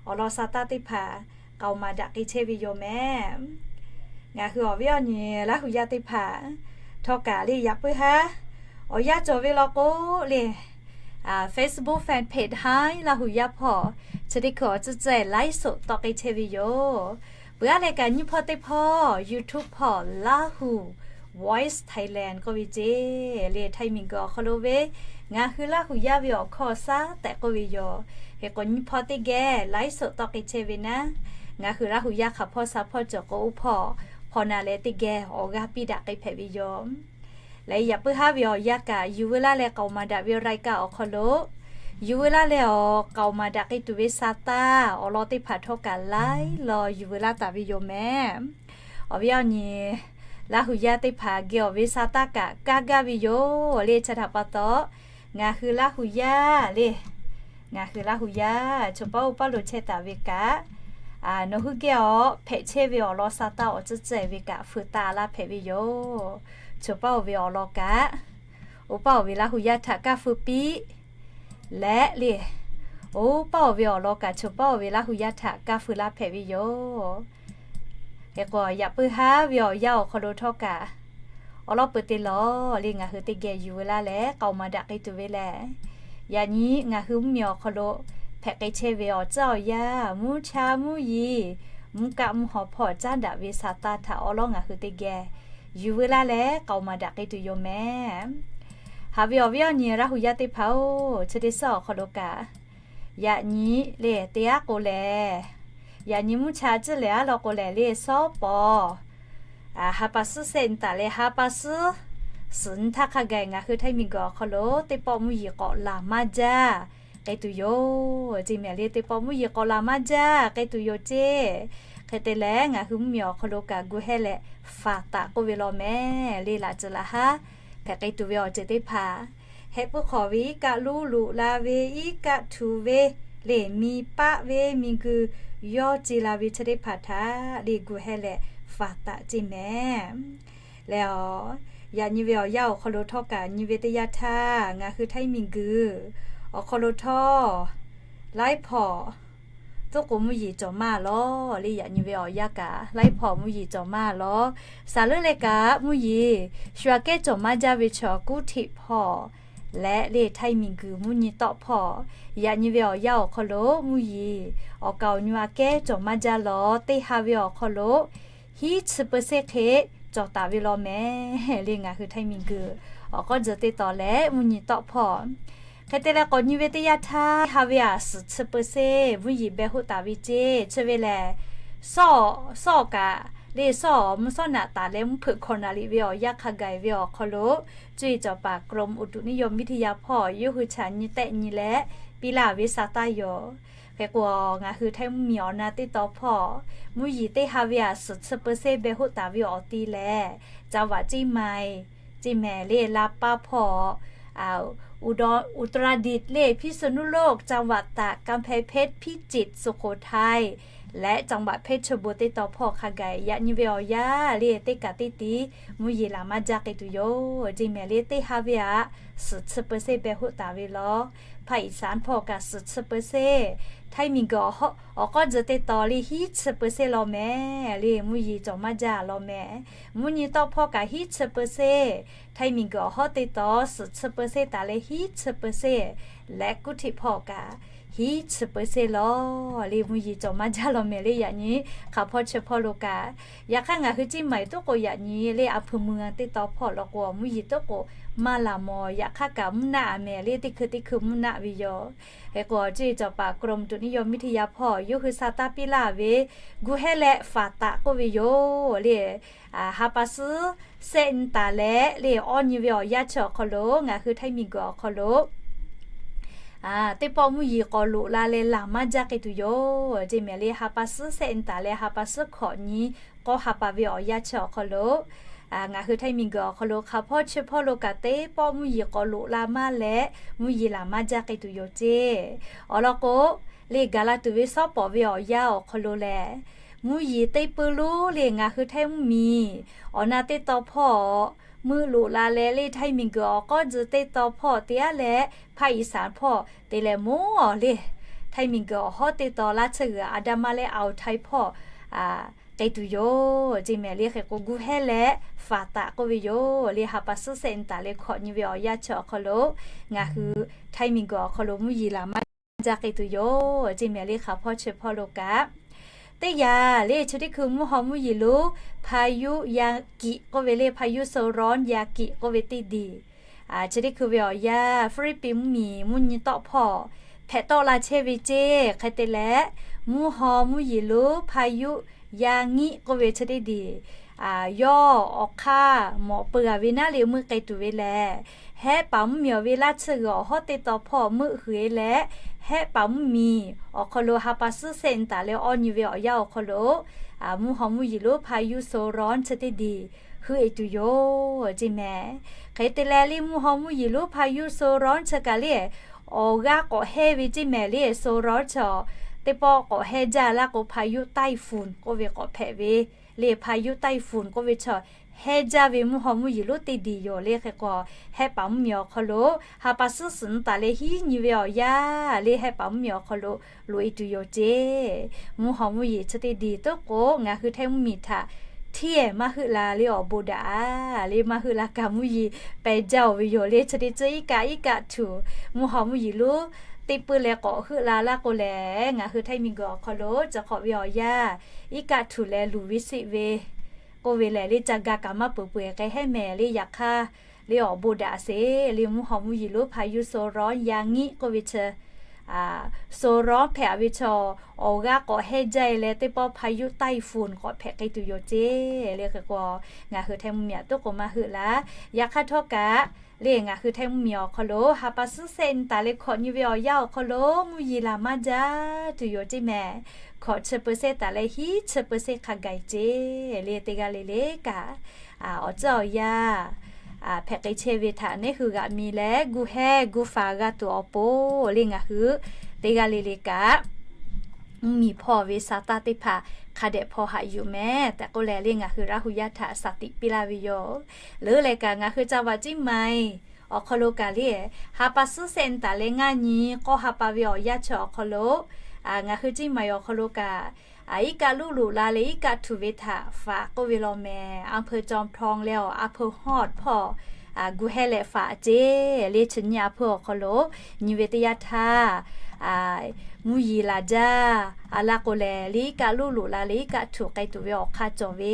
awˬ lawn sa taˇ teˇ hpaˍ k'aoˍ maˍ daꞈ k'ai chehˇ ve yoˬ mehˍ. Ngaˬ hui awˬ viˉ awˬ nyi Laˇ huˍ yaˇ teˇ hpaˍ htawˇ kaꞈ le yaꞈ puiˉ haˉ awˬ yanˇ cawˬ ve law k'o le, Facebook fan page haˉ Laˇ huˍ yaˇ hpawˇ chi teˇ hkui awˬ tcuhˉ tcuhˉ ไลฟ์สด tawˆ k'ai chehˇ ve yoˬ. Peuˬ-aˉ leh kaꞈ nyiˇ hpawˇ teˇ hpawˇ YouTube hpawˇ Laˇ huˍ Voice Thailand k'oˆ ve ceˇ le, Htaiˇ miˬguiˬ awˬ hk'aw lo ve ngaˬ hui Laˇ huˍ yaˇ ve awˬ hkawˇ shaˉ tehꞈ k'oˆ ve yoˬ. Hk'e k'o, nyiˇ hpawˇ teˇ geh ไลฟ์สด tawˆ k'ai chehˇ ve naˉ, ngaˬ hui Laˇ huˍ yaˇ hk'aˬ hpawˇ sha hpawˇ cawˬ k'o, oˇ hpawˇ hpawnˬ na leh teˇ geh awˬ g'aˇ piˇ daꞈ k'ai hpehꞈ ve yoˬ. Leh yaꞈ puiˉ haˉ ve awˬ yanˇ kaꞈ yuˬ veu laˇ leh k'aoˍ maˍ daꞈ ve รายการ awˬ hk'aw lo, yuˬ veu laˇ leh awˬ k'aoˍ maˍ daꞈ k'ai tuˬ ve sa taˇ awˬ lawn teˇ hpaˍ htawˇ kaꞈ laiˉ law yuˬ veu laˇ taˍ ve yoˬ mehˍ. Awˬ viˉ awˬ nyi Laˇ hu yaˇ teˇ hpaˍ geh awˬ ve sa taˇ kaꞈ kaˇ gaˇ ve yoˬ le. Chi htaꞈ pa taw, ngaˬ hui Laˇ hu yaˇ le, ngaˬ hui Laˇ hu yaˇ chaw paˉ oˇ paˉ lo chehˇ taˍ ve kaꞈ, nawˬ hui geh awˬ hpehꞈ chehˇ ve awˬ lawn sa taˇ awˬ tcuhˉ tcuhˉ ve kaꞈ feu taˇ laˇ hpehꞈ ve yoˬ. Chaw paˉ oˇ ve awˬ lawn kaꞈ, oˇ paˉ oˇ ve Laˇ hu yaˇ htaꞈ kaˇ feu piˇ leh le, oˇ paˉ oˇ ve awˬ lawn kaꞈ chaw paˉ oˇ ve Laˇ hu yaˇ htaꞈ kaˇ feu laˇ hpehꞈ ve yoˬ. Hk'e k'o, yaꞈ puiˉ haˉ ve awˬ yanˇ awˬ hk'aw lo htawˇ kaꞈ, awˬ lawn peuˬ te lawˬ le ngaˬ hui teˇ geh yuˬ veu laˇ leh k'aoˍ maˍ daꞈ k'ai tuˬ ve lehˬ, yaꞈ nyi ngaˬ hui mvuhˇmiˬ awˬ hk'aw lo hpehꞈ k'ai chehˇ ve awˬ tcuhˉ awˬ yanˇ, mvuhˇ cha mvuhˇ yeˬ, mvuhˇ kaˆ mvuhˇ haw hpawˇ caˉ daꞈ ve sa taˇ htaꞈ awˬ lawn ngaˬ hui teˇ geh yuˬ veu laˇ leh k'aoˍ maˍ daꞈ k'ai tuˬ yoˬ mehˍ. Haꞈ ve awˬ viˉ awˬ nyi Laˇ hu yaˇ teˇ hpaˍ-oˬ, chi teˇ suhˉ awˬ hk'aw lo kaꞈ, yaꞈ nyi le teˇ aˉ k'o lehˬ, yaꞈ nyi mvuhˇ cha tcuhˉ lehˬ aˉ law k'o lehˬ le sawˉ pawˍ ha pa suhˉ sehˆ nyi taˍ leh ha pa suhˉ suhˍ nyi htaˇ hk'a gaˬ ngaˬ hui Htaiˇ miˬguiˬ awˬ hk'aw lo teˇ pawˆ mvuhˇ yeˬ k'awꞈ laˬ maˇ jaˇ k'ai tuˬ yoˬ. Ceˇ mehˍ le teˇ pawˆ mvuhˇ yeˬ k'awꞈ laˬ maˇ jaˇ k'ai tuˬ yoˬ ceˇ. Hk'e te leh ngaˬ hui mvuhˇmiˬ awˬ hk'aw lo kaꞈ gu hehˇ leh faˍ taˍ k'oˆ ve law mehˍ le laꞈ ceuˬ laꞈ haˉ hpehꞈ k'ai tuˬ ve awˬ ceuˬ teˇ hpaˍ, heh puiˉ hk'awꞈ ve iˉ kaˆ luˉ loꞈ la ve iˉ kaˆ htuꞈ ve le miˬ paˆ ve miˬguiˬ yawˇ ce la ve chi teˇ hpaˍ htaꞈ le gu hehˇ leh faˍ taˍ ceˇ mehˍ. Leh aˬ, yaꞈ nyi ve awˬ yanˇ awˬ hk'aw lo htawˇ kaꞈ nyi ve teˇ yanˇ htaˇ ngaˬ hui Htaiˇ miˬguiˬ awˬ hk'aw lo htawˇ laiˉ hpawˇ tuˉ k'o mvuhˇ yeˬ cawˬ maˇ lawˬ le. Yaꞈ nyi ve awˬ yanˇ kaꞈ laiˉ hpawˇ mvuhˇ yeˬ cawˬ maˇ lawˬ. Saˍ leuˉ leh kaꞈ mvuhˇ yeˬ shu aꞈ kehˉ cawˬ maˇ jaˇ ve chaw Kuˇ Htiꞈ hpawˇ leh le Htaiˇ miˬguiˬ mvuhˇ nyi tawˆ hpawˇ, yaꞈ nyi ve awˬ yanˇ awˬ hk'aw lo mvuhˇ yeˬ awˬ kaˍ awˬ nyu aꞈ kehˉ cawˬ maˇ jaˇ lawˬ. Teˇ ha ve awˬ hk'aw lo hiˉ chi เปอร์เซ็นต์ hk'e cawˬ taˍ ve law mehˍ le ngaˬ hui Htaiˇ miˬguiˬ awˬ k'aw tzuhˬ teˇ taw leh mvuhˇ nyi tawˆ hpawˇ. Hk'e te leh k'awꞈ nyi ve teˇ yanˇ htaˇ ha ve aꞈ suhˍ chi เปอร์เซ็นต์ mvuhˇ yeˬ beh hoˆ taˍ ve ceˇ. Chi ve lehˬ, sawˉ awˬ kaꞈ le sawˉ awˬ mvuhˇ sawˉ naꞈ taˍ leh mvuhˇ hpeuꞈ hkawꞈ naˍ liꞈ ve awˬ yanˇ hk'a gaˬ ve awˬ hk'aw lo cuˇ yiˍ cawˬ paˍ กรมอุตุนิยมวิทยา hpawˇ yawˇ hui chaꞈ nyi tehˆ nyi leh piˇ laˇ ve sa taˇ yoˬ. Hk'e k'o, ngaˬ hui Htaiˇ mvuhˇmiˬ awˬ na teˇ taw hpawˇ mvuhˇ yeˬ teˇ ha ve aꞈ suhˍ chi เปอร์เซ็นต์ beh hoˆ taˍ ve awˬ ti lehˬ, จังหวัดเชียงใหม่ ceˇ mehˍ le ลำปาง hpawˇ อุตรดิตถ์ le พิษณุโลก จังหวัดตาก กำแพงเพชร พิจิตร สุโขทัย leh จังหวัดเพชรบูรณ์ teˇ taw hpawˇ hk'a gaˬ yaꞈ nyi ve awˬ yanˇ le teˇ kaꞈ teˇ ti mvuhˇ yeˬ laˬ maˇ jaˇ k'ai tuˬ yoˬ. Ceˇ mehˍ le teˇ ha ve aꞈ suhˍ chi เปอร์เซ็นต์ beh hoˆ taˍ ve law. ภาคอีสาน hpawˇ kaꞈ suhˍ chi เปอร์เซ็นต์, Htaiˇ miˬguiˬ awˬ k'aw tzuhˬ teˇ taw le hiˉ chi เปอร์เซ็นต์ law mehˍ le mvuhˇ yeˬ cawˬ maˇ jaˇ law mehˍ. Mvuhˇ nyi tawˆ hpawˇ kaꞈ hiˉ chi เปอร์เซ็นต์, Htaiˇ miˬguiˬ awˬ hawˉ teˇ taw suhˍ chi เปอร์เซ็นต์ taˍ leh hiˉ chi เปอร์เซ็นต์, leh Kuˇ Htiꞈ hpawˇ kaꞈ hiˉ chi เปอร์เซ็นต์ law le mvuhˇ yeˬ cawˬ maˇ jaˇ law mehˍ le. Yaꞈ nyi hk'aˬ hpawˇ chi hpawˇ lo kaꞈ, yaꞈ hk'aˇ ngaˬ hui Ciˇ maˍ tuˉ k'o yaꞈ nyi le อำเภอเมือง teˇ taw hpawˇ law k'o mvuhˇ yeˬ tuˉ k'o maˇ laˬ mawˬ. Yaꞈ hk'aˇ kaꞈ mvuhˇ naˆ a mehˍ le teˇ hkui teˇ hkui mvuhˇ naˆ ve yoˬ. Hk'e k'o, cuˇ yiˍ cawˬ paˍ กรมอุตุนิยมวิทยา hpawˇ yawˇ hui sa taˇ piˇ laˇ ve gu hehˇ leh faˍ taˍ k'oˆ ve yoˬ le. Ha pa suhˉ sehˆ nyi taˍ leh le awˇ nyi ve awˬ yanˇ chi awˬ hk'aw lo ngaˬ hui Htaiˇ miˬguiˬ awˬ hk'aw lo teˇ pawˆ mvuhˇ yeˬ k'awꞈ loꞈ la leh laˬ maˇ jaˇ k'ai tuˬ yoˬ. Ceˇ mehˍ le ha pa suhˉ sehˆ nyi taˍ leh ha pa suhˉ hkawꞈ nyi k'awˇ ha pa ve awˬ yanˇ chi awˬ hk'aw lo ngaˬ hui Htaiˇ miˬguiˬ awˬ hk'aw lo hk'aˬ hpawˇ chi hpawˇ lo kaꞈ teˇ pawˆ mvuhˇ yeˬ k'awꞈ loꞈ la maˇ leh mvuhˇ yeˬ laˬ maˇ jaˇ k'ai tuˬ yoˬ ceˇ. Awˬ lawn k'o, le gaˬ la tuˬ ve sawˉ pawˍ ve awˬ yanˇ awˬ hk'aw lo lehˬ, mvuhˇ yeˬ teˇ peu lonˉ le ngaˬ hui Htaiˇ mvuhˇmiˬ awˬ na teˇ taw hpawˇ meuˆ loꞈ la leh le Htaiˇ miˬguiˬ awˬ k'aw tzuhˬ teˇ taw hpawˇ te aˉ leh ภาคอีสาน hpawˇ te leh mawˇ le Htaiˇ miˬguiˬ awˬ hawˉ teˇ taw laˇ tsuhˇ g'uiˬ อันดามัน leh อ่าวไทย hpawˇ k'ai tuˬ yoˬ. Ceˇ mehˍ le hk'e k'o gu hehˇ leh faˍ taˍ k'oˆ ve yoˬ le ha pa suhˉ sehˆ nyi taˍ leh hkawꞈ nyi ve awˬ yanˇ chi awˬ hk'aw lo ngaˬ hui Htaiˇ miˬguiˬ awˬ hk'aw lo mvuhˇ yeˬ laˬ maˇ jaˇ k'ai tuˬ yoˬ. Ceˇ mehˍ le hk'aˬ hpawˇ chi hpawˇ lo kaꞈ, teˇ yanˇ le chi teˇ hkui mvuhˇ haw mvuhˇ yeˬ lo พายุยากิ k'oˆ ve le พายุโซนร้อนยากิ k'oˆ ve teˇ diˬ chi teˇ hkui ve awˬ yanˇ Hpiˇliˇpiˆ mvuhˇmiˬ mvuhˇ nyi tawˆ hpawˇ hpehꞈ tawˆ la chehˇ ve ceˇ. Hk'e te leh mvuhˇ haw mvuhˇ yeˬ lo พายุยางิ k'oˆ ve chi teˇ diˬ yawˇ awˬ hk'aˇ mawꞈ peu-a ve naˉ le meuˆ k'ai tuˬ ve lehˬ, hehˆ paˍ mvuhˇmiˬ awˬ ve laˇ tsuhˇ g'uiˬ awˬ hawˉ teˇ taw hpawˇ meuˆ hui-e leh, hehˆ paˍ mvuhˇmiˬ awˬ hk'aw lo ha pa suhˉ sehˆ nyi taˍ leh awˇ nyi ve awˬ yanˇ awˬ hk'aw lo mvuhˇ haw mvuhˇ yeˬ lo พายุโซนร้อน chi teˇ diˬ heuˆ e tuˬ yoˬ ceˇ mehˍ. Hk'e te leh, le mvuhˇ haw mvuhˇ yeˬ lonˉ พายุโซนร้อน chi kaꞈ le, awˬ g'aˇ k'awꞈ hehnˇ ve ceˇ mehˍ le. โซนร้อน chi teˇ pawˆ k'awꞈ hehnˇ jaˇ laˇ k'o, พายุไต้ฝุ่น k'oˆ ve k'awꞈ hpehꞈ ve le. พายุไต้ฝุ่น k'oˆ ve chi hehnˇ jaˇ ve mvuhˇ haw mvuhˇ yeˬ lonˉ teˇ diˬ yoˬ le. Hk'e k'o, hehnˇ paˍ mvuhˇmiˬ awˬ hk'aw lo ha pa suhˉ suhˍ nyi taˍ leh hiˉ nyi ve awˬ yanˇ le, hehnˇ paˍ mvuhˇmiˬ awˬ hk'aw lo loꞈ e tuˬ yoˬ ceˇ. Mvuhˇ haw mvuhˇ yeˬ chi teˇ diˬ tuˉ k'o, ngaˬ hui Htaiˇ mvuhˇmiˬ htaꞈ hteˇ maˇ heuˆ la le, awˬ bon daꞈ a le, maˇ heuˆ la kaꞈ mvuhˇ yeˬ pehˬ jaˇ-oˬ ve yoˬ le. Chi teˇ ceuˬ iˉ kaˆ iˉ kaˆ htuꞈ mvuhˇ haw mvuhˇ yeˬ lonˉ teˇ peuˇ leh k'awꞈ heuˆ la laˇ k'o lehˬ, ngaˬ hui Htaiˇ miˬguiˬ awˬ hk'aw lo chi hk'awꞈ ve awˬ yanˇ iˉ kaˆ htuꞈ leh luˬ ve seˆ ve k'oˆ ve lehˬ le, ca ga kaꞈ maˇ peuˬ peuˬ k'ai hehnˇ mehˍ le. Yaꞈ hk'aˇ le, awˬ bon daꞈ sheˍ le, mvuhˇ haw mvuhˇ yeˬ lonˉ พายุโซนร้อน yaꞈ nyi k'oˆ ve chi โซนร้อน hpehꞈ ve chi awˬ g'aˇ k'awꞈ hehnˇ jaˇ e leh, teˇ pawˆ พายุไต้ฝุ่น k'awꞈ hpehꞈ k'ai tuˬ yoˬ ceˇ le. Hk'e k'o, ngaˬ hui Htaiˇ mvuhˇmiˬ aꞈ toˉ k'o maˇ heuˆ la. Yaꞈ hk'aˇ htawˇ kaꞈ le, ngaˬ hui Htaiˇ mvuhˇmiˬ awˬ hk'aw lo ha pa suhˉ sehˆ nyi taˍ leh hkawꞈ nyi ve awˬ yanˇ awˬ hk'aw lo mvuhˇ yeˬ laˬ maˇ jaˇ tuˬ yoˬ ceˇ mehˍ. Hkawꞈ chi เปอร์เซ็นต์ taˍ leh hiˉ chi เปอร์เซ็นต์ hk'a gaˬ ceˇ le. Teˇ g'aˇ le le kaꞈ awˬ tcuhˉ awˬ yanˇ hpehꞈ k'ai chehˇ ve htaꞈ neˉ hui g'aꞈ mi leh, gu hehnˇ gu faˍ g'a tuˬ awˬ pon le, ngaˬ hui teˇ g'aˇ le le kaꞈ mvuhˇmiˬ hpawˇ ve sa taˇ teˇ hpaˍ hk'a dehꞈ hpaw haꞈ yuˬ mehˍ tehꞈ k'oˆ leh le, ngaˬ hui Laˇ hu yaˇ htaꞈ shaˍ tiꞈ piˇ laˇ ve yoˬ. Leuˉ leh kaꞈ ngaˬ hui จังหวัดเชียงใหม่ awˬ hk'aw lo kaꞈ le, ha pa suhˉ sehˆ nyi taˍ leh ngaˇ nyi k'awˇ ha pa ve awˬ yanˇ chi awˬ hk'aw lo ngaˬ hui เชียงใหม่ awˬ hk'aw lo kaꞈ iˉ kaˆ luˇ loꞈ la leh iˉ kaˆ htuꞈ ve htaꞈ faꞈ k'oˆ ve law mehˍ. อำเภอจอมทอง leh awˬ อำเภอฮอด hpawˇ gu hehnˇ leh faꞈ ceˇ le. Chi nyi อำเภอ awˬ hk'aw lo nyi ve teˇ yanˇ htaˇ mvuhˇ yeˬ laˬ jaˇ a laˇ k'o lehˬ, le iˉ kaˆ luˇ loꞈ la leh iˉ kaˆ htuꞈ k'ai tuˬ ve awˬ hk'aˇ cawˬ ve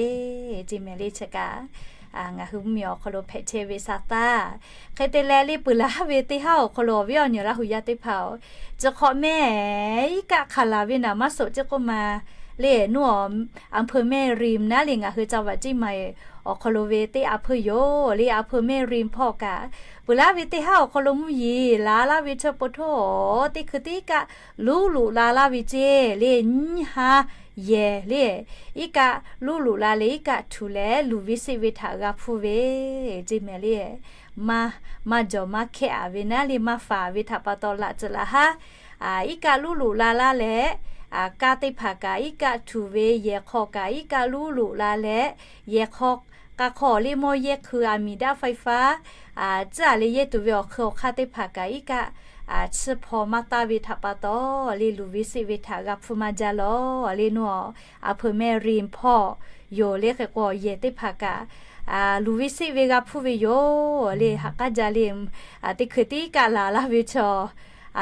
ceˇ mehˍ le. Chi kaꞈ ngaˬ hui mvuhˇmiˬ awˬ hk'aw lo hpehꞈ chehˇ ve sa taˇ. Hk'e te leh le, peuˬ laˇ ve teˇ haˉ awˬ hk'aw lo awˬ viˉ awˬ nyi Laˇ hu yaˇ teˇ hpaˍ-oˬ, chi hk'awꞈ mehˍ iˉ kaˆ hk'aˬ laˬ ve naˍ maˇ soꞈ ceˇ k'oˆ ma le. Nuˇ awˬ อำเภอแม่ริม naˉ le, ngaˬ hui จังหวัดเชียงใหม่ awˬ hk'aw lo ve teˇ อำเภอ yoˬ le. อำเภอแม่ริม hpawˇ kaꞈ peuˬ laˇ ve teˇ haˉ awˬ hk'aw lo mvuhˇ yeˬ laˬ laˇ ve chi pa htoˇ, teˇ hkui teˇ iˉ kaˆ luˇ loꞈ la laˇ ve ceˇ le. Nyiˇ ha yehˬ le, iˉ kaˆ luˇ loꞈ la leh iˉ kaˆ htuꞈ leh luˬ ve seˆ ve htaꞈ g'a hpuˇ ve ceˇ mehˍ le. Maˇ, maˇ jawˬ maˇ hkehˇ aˍ ve naˉ le, maˇ faˍ ve htaꞈ pa taw laꞈ tcuhꞈ laꞈ haˉ iˉ kaˆ luˇ loꞈ la laˇ leh, kaˇ teˇ hpaˍ kaꞈ iˉ kaˆ htuꞈ ve, yehˬ hk'aw kaꞈ iˉ kaˆ luˇ loꞈ la leh, yehˬ hk'aw k'a hk'aw le mawˇ yehˇ hkui อาจมีด้านไฟฟ้า tcuhˉ a le yehˇ tuˬ ve awˬ hk'ui awˬ hk'aˇ teˇ hpaˍ kaꞈ iˉ kaˆ chiˇ hpaw maˇ taˇ ve htaꞈ pa taw le, luˬ ve seˆ ve htaꞈ g'a hpuˇ maˇ jaˇ lawˬ le. Nuˇ awˬ อำเภอแม่ริม hpawˇ yoˬ le. Hk'e k'o, yehˬ teˇ hpaˍ kaꞈ luˬ ve seˆ ve g'a hpuˇ ve yoˬ le. Haꞈ k'aˉ jaˇ le, teˇ hkui teˇ iˉ kaˆ laˬ laˇ ve chaw,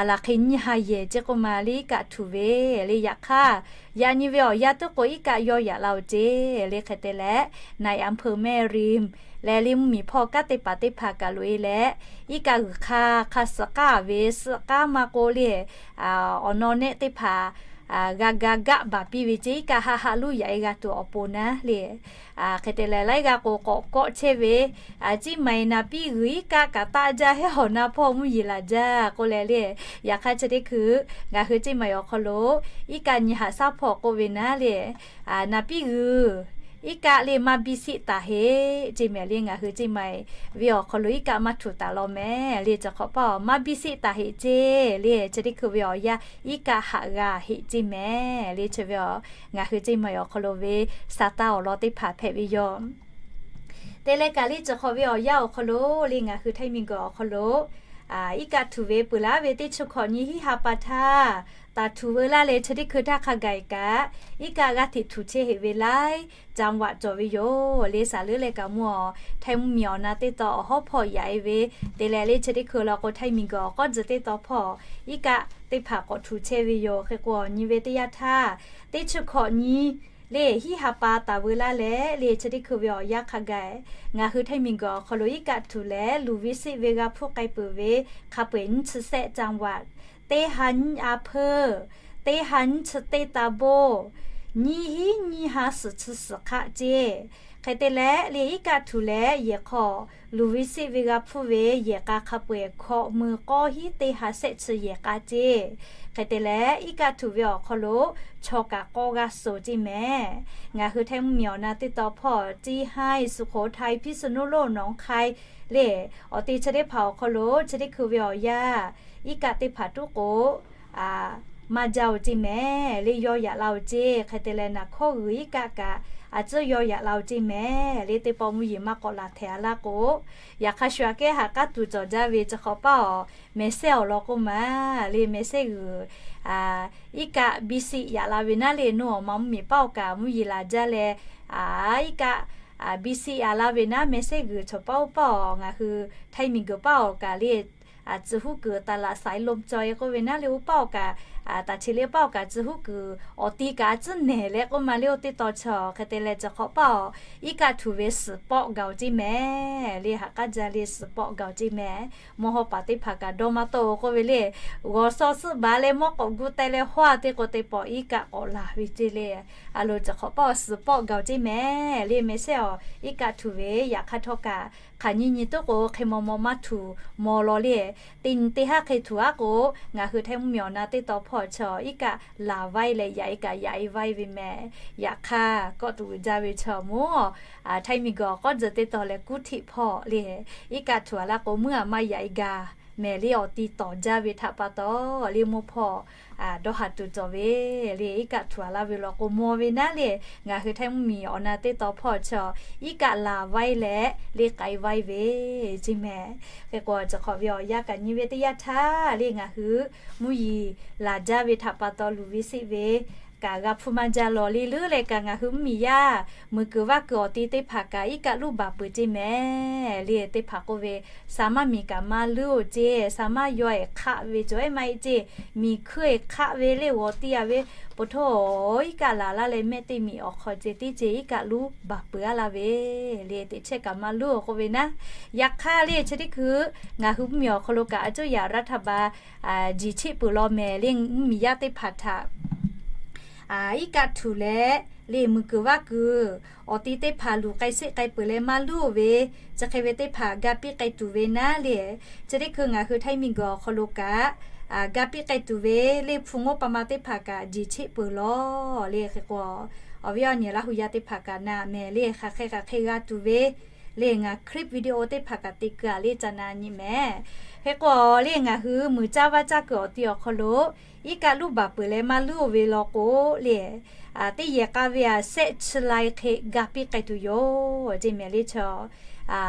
laˬ hk'e nyiˇ ha yehˬ ceˇ k'oˆ ma le, iˉ kaˆ htuꞈ ve le. Yaꞈ hk'aˇ, yaꞈ nyi ve awˬ yanˇ tuˉ k'o iˉ kaˆ yawˇ yaꞈ la-oˬ ceˇ le. Hk'e te leh, ในอำเภอแม่ริม leh le mvuhˇmiˬ hpawˇ kanˉ teˇ hpaˍ teˇ hpaˍ kaꞈ loꞈ e leh, iˉ kaˆ g'uiˬ hk'a hk'a suhˍ k'aˉ ve, suhˍ k'aˉ maˇ k'oˆ le, awˬ naw nehˆ teˇ hpaˍ g'a ga gaˆ baˬ piˇ ve ceˇ, iˉ kaˆ haˆ haˆ luˉ yaꞈ e g'a tuˬ awˬ pon naˉ le. Hk'e te leh, laiˉ g'aˇ k'o k'awꞈ kawˆ chehˇ ve, Ciˇ maiˍ naˍ piˇ g'uiˬ iˉ kaˆ kaꞈ taˆ jaˇ, heˉ hawˬ na hpawˇ mvuhˇ yeˬ laˬ jaˇ k'oˆ leh le. Yaꞈ hk'aˇ chi teˇ hkui ngaˬ hui Ciˇ maiˍ awˬ hk'aw lo iˉ kaˆ nyi haꞈ shaˉ hpawˇ k'oˆ ve naˉ le, naˍ piˇ g'uiˬ iˉ kaˆ le maˇ biˇ siˆ taˍ heˆ ceˇ mehˍ le. Ngaˬ hui Ciˇ maiˍ ve awˬ hk'aw lo iˉ kaˆ maˇ htuꞈ taˍ law mehˍ le. Chi hk'awꞈ paˇ-oˬ, maˇ biˇ siˆ taˍ heˆ ceˇ le. Chi teˇ hkui ve awˬ yanˇ iˉ kaˆ haꞈ g'a heˆ ceˇ mehˍ le. Chi ve ngaˬ hui Ciˇ maiˍ awˬ hk'aw lo ve sa taˇ awˬ lawn teˇ hpaˍ hpehꞈ ve yoˬ. Te leh kaꞈ le, chi hk'awꞈ ve awˬ yanˇ awˬ hk'aw lo le, ngaˬ hui Htaiˇ miˬguiˬ awˬ hk'aw lo iˉ kaˆ htuꞈ ve peuˬ laˇ ve teˇ chi hkawꞈ nyi hiˉ ha pa htaˇ, taˍ htuꞈ veu laˇ leh chi teˇ hkui htaˇ hk'a gaˬ kaꞈ, iˉ kaˆ g'aˇ hteꞈ htuꞈ chehˇ heˆ ve laiˉ จังหวัด cawˬ ve yoˬ le. Saˍ leuˉ leh kaꞈ mvuhˇ awˬ Htaiˇ mvuhˇmiˬ awˬ na teˇ taw awˬ hawˉ hpawˇ yaꞈ e ve, te leh le chi teˇ hkui law k'o Htaiˇ miˬguiˬ awˬ k'awˉ tcuh teˇ taw hpawˇ iˉ kaˆ teˇ hpaˍ k'awꞈ htuꞈ chehˇ ve yoˬ. Hk'e k'o, nyi ve teˇ yanˇ htaˇ, teˇ chi hkawꞈ nyi le hiˉ ha pa taˍ veu laˇ leh le chi teˇ hkui ve awˬ yanˇ hk'a gaˬ, ngaˬ hui Htaiˇ miˬguiˬ awˬ hk'aw lo iˉ kaˆ htuꞈ leh luˬ ve seˆ ve g'a hpuˇ k'ai peuˬ ve hk'a peu-eˬ nyiˇ chi sehˆ จังหวัด, teˇ ha nyiˇ อำเภอ, teˇ ha nyiˇ chi teˇ ตำบล, nyiˇ hiˉ nyiˇ ha suhˍ chi suhˍ hk'aˆ ceˇ. Hk'e te leh le, iˉ kaˆ htuꞈ leh yehˬ hk'aw luˬ ve seˆ ve g'a hpuˇ ve yehˬ k'a hk'a peu-eˬ hkawꞈ mui k'awˇ hiˉ teˇ ha sehˆ chi yehˬ k'a ceˇ. Hk'e te leh, iˉ kaˆ htuꞈ ve awˬ hk'aw lo chaw kaꞈ k'awˇ g'aˇ suh ceˇ mehˍ. Ngaˬ hui Htaiˇ mvuhˇmiˬ awˬ na teˇ taw hpawˇ Ceˇ Hai, Suˍ hk'oˍ Htaiˇ, Hpiˇ suˍ nuˇ lonˉ, Nawˬ hk'ai le, awˬ te chi teˇ hpaˍ awˬ hk'aw lo chi teˇ hkui ve awˬ yanˇ iˉ kaˆ teˇ hpaˍ tuˉ k'o maˇ jaˇ-oˬ ceˇ mehˍ le, yaw yaꞈ la-oˬ ceˇ. Hk'e te leh, naˍ hkawˇ g'uiˬ iˉ kaˆ kaꞈ a tcuhˉ yaw yaꞈ la-oˬ ceˇ mehˍ le, teˇ pawˆ mvuhˇ yeˬ maˇ k'awꞈ laˬ hpehꞈ a laˇ k'o, yaꞈ hk'aˇ shu aꞈ kehˉ haꞈ k'aˉ tuˬ cawˬ jaˇ ve chi hk'awꞈ paˇ awˬ mehˍ sehˉ awˬ lawn k'oˆ ma le, mehˍ sehˉ g'uiˬ iˉ kaˆ biˇ siˆ yaꞈ la ve naˉ le, nawˬ awˬ ma mvuhˇmiˬ paˇ awˬ kaꞈ mvuhˇ yeˬ laˬ jaˇ leh, iˉ kaˆ biˇ siˆ yaꞈ la ve naˉ, mehˍ sehˉ g'uiˬ chaw paˇ oˇ paˇ awˬ ngaˬ hui Htaiˇ miˬ guiˬ paˇ awˬ kaꞈ le, tcuh huˉ kuiˬ taˍ laꞈ saiˍ lom caw-e k'oˆ ve naˉ le, oˇ paˇ awˬ kaꞈ, taˍ cheˬ le paˇ awˬ kaꞈ tcuh huˉ kuiˬ awˬ ti kaꞈ a tcuhˉ nehˬ leh k'oˆ ma le, oˇ teˇ taw chaw. Hk'e te leh, chi hk'awꞈ paˇ awˬ iˉ kaˆ htuꞈ ve suhˍ pawˆ gaˬ-oˬ ceˇ mehˍ le, haꞈ k'aˉ jaˇ le, suhˍ pawˆ gaˬ-oˬ ceˇ mehˍ. Mvuhˇ hawˉ paˍ teˇ hpaˍ kaꞈ dawˇ maˇ tawˆ-oˬ k'oˆ ve le, g'awˬ shaw suhˆ baˬ leh mawˇ k'awꞈ gu teh leh hawˉ-a teˇ k'o, teˇ pawˆ iˉ kaˆ k'awꞈ laˬ ve ceˇ le. A lo, chi hk'awꞈ paˇ awˬ suhˍ pawˆ gaˬ-oˬ ceˇ mehˍ le, mehˍ sehˉ awˬ iˉ kaˆ htuꞈ ve yaꞈ hk'aˇ htawˇ kaꞈ hk'aˬ nyi nyi tuˉ k'o, hk'e maw maw maˇ htuꞈ maw law le. Teˇ nyi teˇ haˉ hk'e htuꞈ aˉ k'o, ngaˬ hui Htaiˇ mvuhˇmiˬ awˬ na teˇ taw hpawˇ chi iˉ kaˆ laˬ vaiˇ leh yaꞈ iˉ kaˆ yaꞈ e vaiˇ ve mehˍ. Yaꞈ hk'aˇ, kawˆ tuˬ uiˍ jaˇ ve chaw mawˇ, Htaiˇ miˬ guiˬ awˬ k'awˉ tzuhꞈ teˇ taw leh kuˉ htiˆ hpawˇ le, iˉ kaˆ htuꞈ a laˇ k'o, muiˉ a maˇ yaꞈ e gaˬ mehˍ le, awˬ ti tawˍ jaˇ ve htaꞈ pa taw le, mvuhˇ hpawˇ dawˇ haˍ tuˬ cawˬ ve le. Iˉ kaˆ htuꞈ a laˇ ve law k'o, maw ve naˉ le, ngaˬ hui Htaiˇ mvuhˇmiˬ awˬ na teˇ taw hpawˇ chi iˉ kaˆ laˬ vaiˇ leh le k'ai vaiˇ ve ceˇ mehˍ. Hk'e k'o, chi hk'awꞈ ve awˬ yanˇ kaꞈ nyi ve teˇ yanˇ htaˇ le, ngaˬ hui mvuhˇ yeˬ laˬ jaˇ ve htaꞈ pa taw luˬ ve seˆ ve kaꞈ g'a hpuˇ maˇ jaˇ law le, leuˉ leh kaꞈ ngaˬ hui mvuhˇmiˬ yaˇ muiˬ kuiˬ vaˇ kuiˬ awˬ ti teˇ hpaˍ kaꞈ iˉ kaˆ luˇ baˬ peuˬ ceˇ mehˍ le. Teˇ hpaˍ k'oˆ ve, sa maˇ miˬ kaꞈ maˇ leuˉ-oˬ ceˇ, sa maˇ yaw-eˬ hk'aˆ ve cawˬ-eˬ maˇ heˆ ceˇ, miˬ hkuiˇ-eˬ hk'aˆ ve le, g'awˬ tiˇ a ve, po htoˇ iˉ kaˆ laˬ laˇ leh mehˆ teˇ miˬ awˬ hk'aw ceh tiˉ ceˇ iˉ kaˆ luˇ baˬ peuˬ a laˇ ve le, teꞈ chehˇ kaꞈ maˇ leuˉ-oˬ k'oˆ ve naˉ. Yaꞈ hk'aˇ le, chi teˇ hkui ngaˬ hui mvuhˇmiˬ awˬ hk'aw lo kaꞈ a cuˇ yaꞈ raˇ htaˇ ba jiˬ cheˆ peuˬ law mehˍ le, mvuhˇmiˬ yaˇ teˇ hpaˍ htaꞈ iˉ kaˆ htuꞈ leh le, muiˬ kuiˬ vaˇ kuiˬ awˬ ti teˇ hpaˍ luˬ k'ai seˆ k'ai peuˬ leh maˇ luˇ-oˬ ve, chi hk'e ve teˇ hpaˍ ga piˇ k'ai tuˬ ve naˉ le. Chi teˇ hkui ngaˬ hui Htaiˇ miˬ guiˬ awˬ hk'aw lo kaꞈ ga piˇ k'ai tuˬ ve le, hpu ngoˇ pa ma teˇ hpaˍ kaꞈ jiˬ cheˆ peuˬ law le. Hk'e k'o, awˬ viˉ awˬ nyi Laˇ hu yaˇ teˇ hpaˍ kaꞈ na mehˍ le, hk'aˬ hk'e hk'aˬ hk'e g'a tuˬ ve le, ngaˬ clip video teˇ hpaˍ kaꞈ te keu a le ca na nyi mehˍ. Hk'e k'o le, ngaˬ hui muiˬ caˇ vaˇ caˇ kuiˬ awˬ ti awˬ hk'aw lo iˉ kaˆ luˇ baˬ peuˬ leh maˇ luˇ-oˬ ve law k'o le, teˇ yehˬ k'a ve a sehˆ chi lai hk'e ga piˇ k'ai tuˬ yoˬ ceˇ mehˍ le. Chaw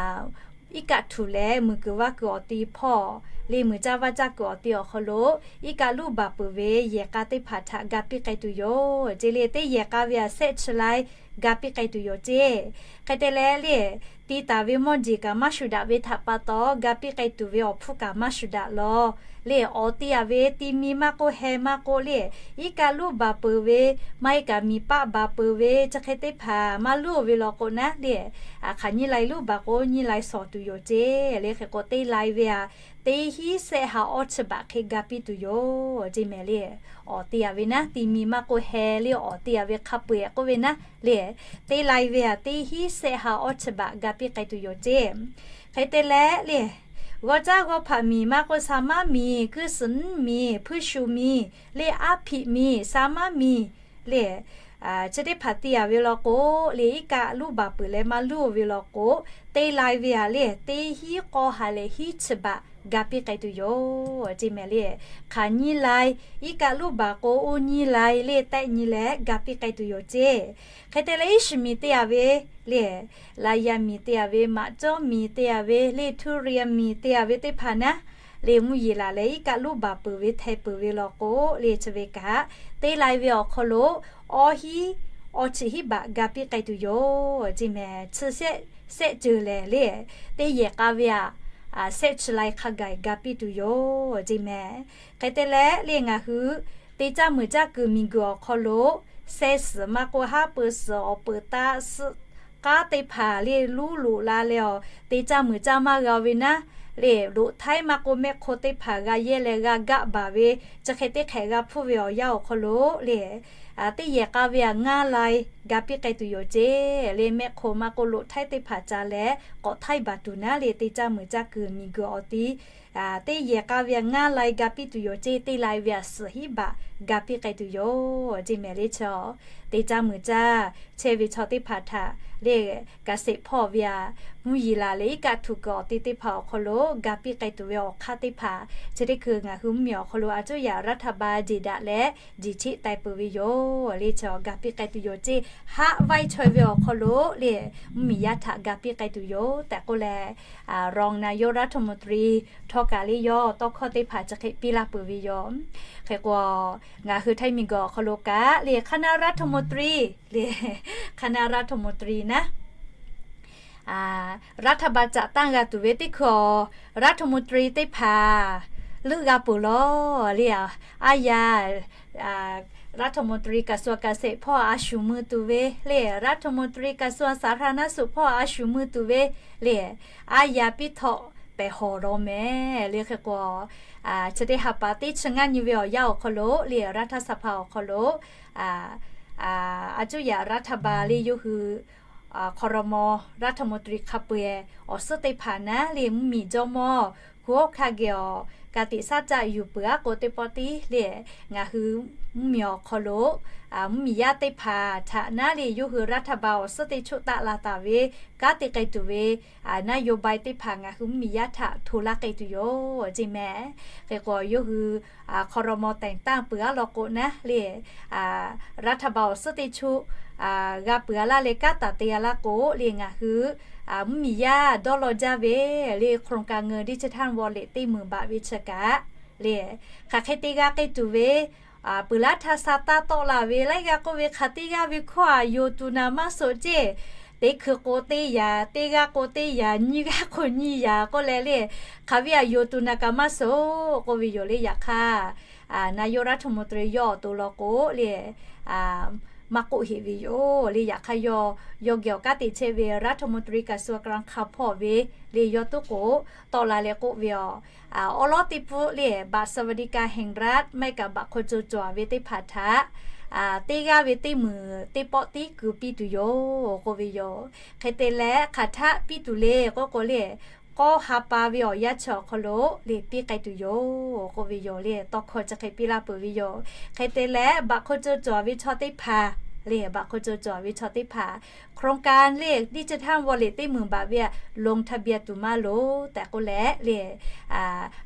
iˉ kaˆ htuꞈ leh muiˬ kuiˬ vaˇ kuiˬ awˬ ti hpawˇ le, muiˬ caˇ vaˇ caˇ kuiˬ awˬ ti awˬ hk'aw lo iˉ kaˆ luˇ baˬ peuˬ ve yehˬ k'a teˇ hpaˍ htaꞈ ga piˇ k'ai tuˬ yoˬ ceˇ le. Teˇ yehˬ k'a ve a sehˆ chi lai ga piˇ k'ai tuˬ yoˬ ceˇ. Hk'e te leh le, ti taˍ ve mawˇ jeˬ kaꞈ maˇ shuˍ daꞈ ve htaꞈ pa taw, ga piˇ k'ai tuˬ ve awˬ hpfuhˇ kaꞈ maˇ shuˍ daꞈ law le. Awˬ te a ve ti mi maˇ k'oˆ, heh maˇ k'oˆ le, iˉ kaˆ luˇ baˬ peuˬ ve, maˇ heˆ kaꞈ miˬ paˆ baˬ peuˬ ve, chi hk'e teˇ hpaˍ maˇ luˇ-oˬ ve law k'o naˉ le, hk'aˬ nyiˇ lai luˇ baˬ k'o nyiˇ lai shawˍ tuˬ yoˬ ceˇ le. Hk'e k'o, teˇ lai ve a teˇ hinˉ sehˆ ha awˇ chi baꞈ hk'e ga piˇ tuˬ yoˬ ceˇ mehˍ le. Awˬ te a ve naˉ, ti mi maˇ k'oˆ, heh le, awˬ te a ve hk'a peu-eˬ k'oˆ ve naˉ le, teˇ lai ve a teˇ hinˉ sehˆ ha awˇ chi baꞈ ga piˇ k'ai tuˬ yoˬ ceˇ. Hk'e te leh le, g'aw caˇ g'aw hpaꞈ miˬ maˇ k'oˆ, sa maˇ miˬ, kuiˇ suhˍ nyiˇ miˬ, hpuiˇ shu miˬ le, aˉ hpiꞈ miˬ, sa maˇ miˬ le, chi teˇ hpaˍ te a ve law k'o le, iˉ kaˆ luˇ baˬ peuˬ leh maˇ luˇ-oˬ ve law k'o, teˇ lai ve a le, teˇ hinˉ k'awˇ ha leh hinˉ chi baꞈ ga piˇ k'ai tuˬ yoˬ ceˇ mehˍ le. Hk'aˬ nyiˇ lai, iˉ kaˆ luˇ baˬ k'o oˇ nyiˇ lai le tehˆ nyi leh ga piˇ k'ai tuˬ yoˬ ceˇ. Hk'e te leh, iˉ shiˍ miˬ te a ve le, laꞈ yaꞈ miˬ te a ve, maꞈ cawˇ miˬ te a ve le, htuˇ riˍ miˬ te a ve teˇ hpaˍ naˉ le, mvuhˇ yeˬ laˬ leh iˉ kaˆ luˇ baˬ peuˬ ve hteh peuˬ ve law k'o le, chi ve kaꞈ teˇ lai ve awˬ hk'aw lo awˇ hinˉ awˇ chi hinˉ baꞈ ga piˇ k'ai tuˬ yoˬ ceˇ mehˍ. Chi sehˆ ceuˬ lehˬ le, teˇ yehˬ k'a ve a sehˆ chi lai hk'a gaˬ ga piˇ tuˬ yoˬ ceˇ mehˍ. Hk'e te leh le, ngaˬ hui teˇ caˇ muiˬ caˇ kuiˬ miˬ guiˬ awˬ hk'aw lo, seh suhˍ maˇ k'oˆ, haˉ pui suhˍ awˬ peuˬ taˆ suhˆ k'aˉ teˇ hpaˍ le, luˉ loꞈ la leh a, teˇ caˇ muiˬ caˇ maˇ g'a ve naˉ le, loꞈ htaiˉ maˇ k'oˆ, mehˆ hk'o teˇ hpaˍ g'a yehˇ leh g'a gaˆ baˬ ve, chi hk'e teˇ hk'ehꞈ g'a hpuˇ ve awˬ yanˇ awˬ hk'aw lo le, teˇ yehˬ k'a ve aꞈ ngaˇ lai ga piˇ k'ai tuˬ yoˬ ceˇ le. Mehˆ hk'oˆ maˇ k'oˆ lo htaiˉ teˇ hpaˍ ca leh k'awꞈ htaiˉ baˬ tuˬ naˉ le, teˇ caˇ muiˬ caˇ kuiˬ miˬ guiˬ awˬ ti teˇ yehˬ k'a ve aꞈ ngaˇ lai ga piˇ tuˬ yoˬ ceˇ. Teˇ lai ve aꞈ suhˍ hiˉ baꞈ ga piˇ k'ai tuˬ yoˬ ceˇ mehˍ le. Chaw teˇ caˇ muiˬ caˇ chehˇ ve chaw teˇ hpaˍ htaꞈ le, kaꞈ sheˍ hpawˇ ve aꞈ mvuhˇ yeˬ laˬ leh iˉ kaˆ htuꞈ kuiˬ awˬ te teˇ hpaˍ awˬ hk'aw lo ga piˇ k'ai tuˬ ve awˬ hk'aˇ teˇ hpaˍ chi teˇ hkui ngaˬ hui mvuhˇ miˬ awˬ hk'aw lo a cuˇ yaꞈ รัฐบาล jeˬ daꞈ leh jeˬ cheˆ taiˍ peuˬ ve yoˬ le. Chaw ga piˇ k'ai tuˬ yoˬ ceˇ. Haˆ vaiˇ chaweh ve awˬ hk'aw lo le, mvuhˇ miˬ yaˇ htaꞈ ga piˇ k'ai tuˬ yoˬ tehꞈ k'oˆ leh, รองนายกรัฐมนตรี htawˇ kaꞈ le yawˇ tawˇ hkawˇ teˇ hpaˍ chi hk'e piˇ laˇ peuˬ ve yoˬ. Hk'e k'o, ngaˬ hui Htaiˇ miˬ guiˬ awˬ hk'aw lo kaꞈ le คณะรัฐมนตรี le คณะรัฐมนตรี naˉ รัฐบาล จัดตั้ง g'a tuˬ ve teˇ hkui awˬ รัฐมนตรี teˇ hpaˍ leuˆ g'a peuˬ lawˬ le. Aˉ yaˇ รัฐมนตรี กระทรวงเกษตร hpawˇ a shuˍ mui tuˬ ve le, รัฐมนตรี กระทรวงสาธารณสุข hpawˇ a shuˍ mui tuˬ ve le, aˉ yaˇ piˇ htawꞈ pehˬ hawˍ law mehˍ le. Hk'e k'o, chi teˇ ha pa teˇ chi ngaˇ nyi ve awˬ yanˇ awˬ hk'aw lo le, รัฐสภา awˬ hk'aw lo a cuˇ yaꞈ รัฐบาล le yawˇ hui ครม. รัฐมนตรี hk'a peu-eˬ awˬ suhˉ teˇ hpaˍ naˉ le, mvuhˇ miˬ jawˇmawˇ คุณ โอภาส hk'a geh awˬ ka tiꞈ shaˉ caˆ yuˬ peuˬ aˉ k'o teˇ pawˆ tiˉ le, ngaˬ hui mvuhˇ miˬ awˬ hk'aw lo mvuhˇ miˬ yaˇ teˇ hpaˍ htaꞈ naˉ le, yawˇ hui รัฐบาล awˬ suhˉ teˇ choˆ taˆ la taˍ ve kanˉ te k'ai tuˬ ve นโยบาย teˇ hpaˍ ngaˬ hui mvuhˇ miˬ yaˇ htaꞈ hto laˇ k'ai tuˬ yoˬ ceˇ mehˍ. Hk'e k'o, yawˇ hui ครม. แต่งตั้ง peuˬ aˉ law k'o naˉ le, รัฐบาล awˬ suhˉ teˇ choˆ g'a peuˬ a laˇ leh kanˉ taˍ te a laˇ k'o le, ngaˬ hui mvuhˇ miˬ yaˇ dawˇ law jaˇ ve le, โครงการเงินดิจิทัลวอลเล็ต teˇ meunˍ baꞈ ve chi kaꞈ le, hk'aˬ hk'e te g'a k'ai tuˬ ve, peuˬ laˇ htaˇ sa taˇ tawˆ la ve laiˉ g'aˇ k'oˆ ve, hk'aˬ teˇ g'aˇ ve hkawˇ aꞈ yonˍ tuˬ naˍ maˇ soˍ ceˇ. Teˇ hkui k'o teˇ yaꞈ, teˇ g'aˇ k'o teˇ yaꞈ, nyiˇ g'aˇ k'o nyiˇ yaꞈ k'oˆ leh le, hk'aˬ ve aꞈ yonˍ tuˬ naˍ kaꞈ maˇ soˍ k'oˆ ve yoˬ le. Yaꞈ hk'aˇ, นายกรัฐมนตรี yawˇ awˬ to law k'o le, maˇ k'oˆ heˆ ve yoˬ le. Yaꞈ hk'aˇ yawˇ, yawˇ geh awˬ kanˉ te chehˇ ve รัฐมนตรี กระทรวงการคลัง hk'a hpawˇ ve le, yawˇ tuˉ k'o tawˆ la leh k'oˆ ve, awˬ, awˉ lawˉ teˇ pfuhˆ le, บัตรสวัสดิการแห่งรัฐ maˇ heˆ kaꞈ บัตรคนจน cawˬ ve teˇ hpaˍ htaꞈ teˇ g'aˇ ve teˇ meunˍ teˇ pawˆ tiˉ keu piˇ tuˬ yoˬ k'oˆ ve yoˬ. Hk'e te leh hk'aˬ htaˆ piˇ tuˬ le k'oˆ k'o le, k'awˇ ha pa ve awˬ yanˇ chi awˬ hk'aw lo le piˇ k'ai tuˬ yoˬ k'oˆ ve yoˬ le. Tawˇ hkawˇ chi hk'e piˇ laˇ peuˬ ve yoˬ. Hk'e te leh บัตรคนจน cawˬ ve chaw teˇ hpaˍ le, บัตรคนจน cawˬ ve chaw teˇ hpaˍ โครงการ le digital wallet teˇ meunˍ baꞈ ve aꞈ ลงทะเบียน tuˬ maˇ loˍ tehꞈ k'oˆ leh le,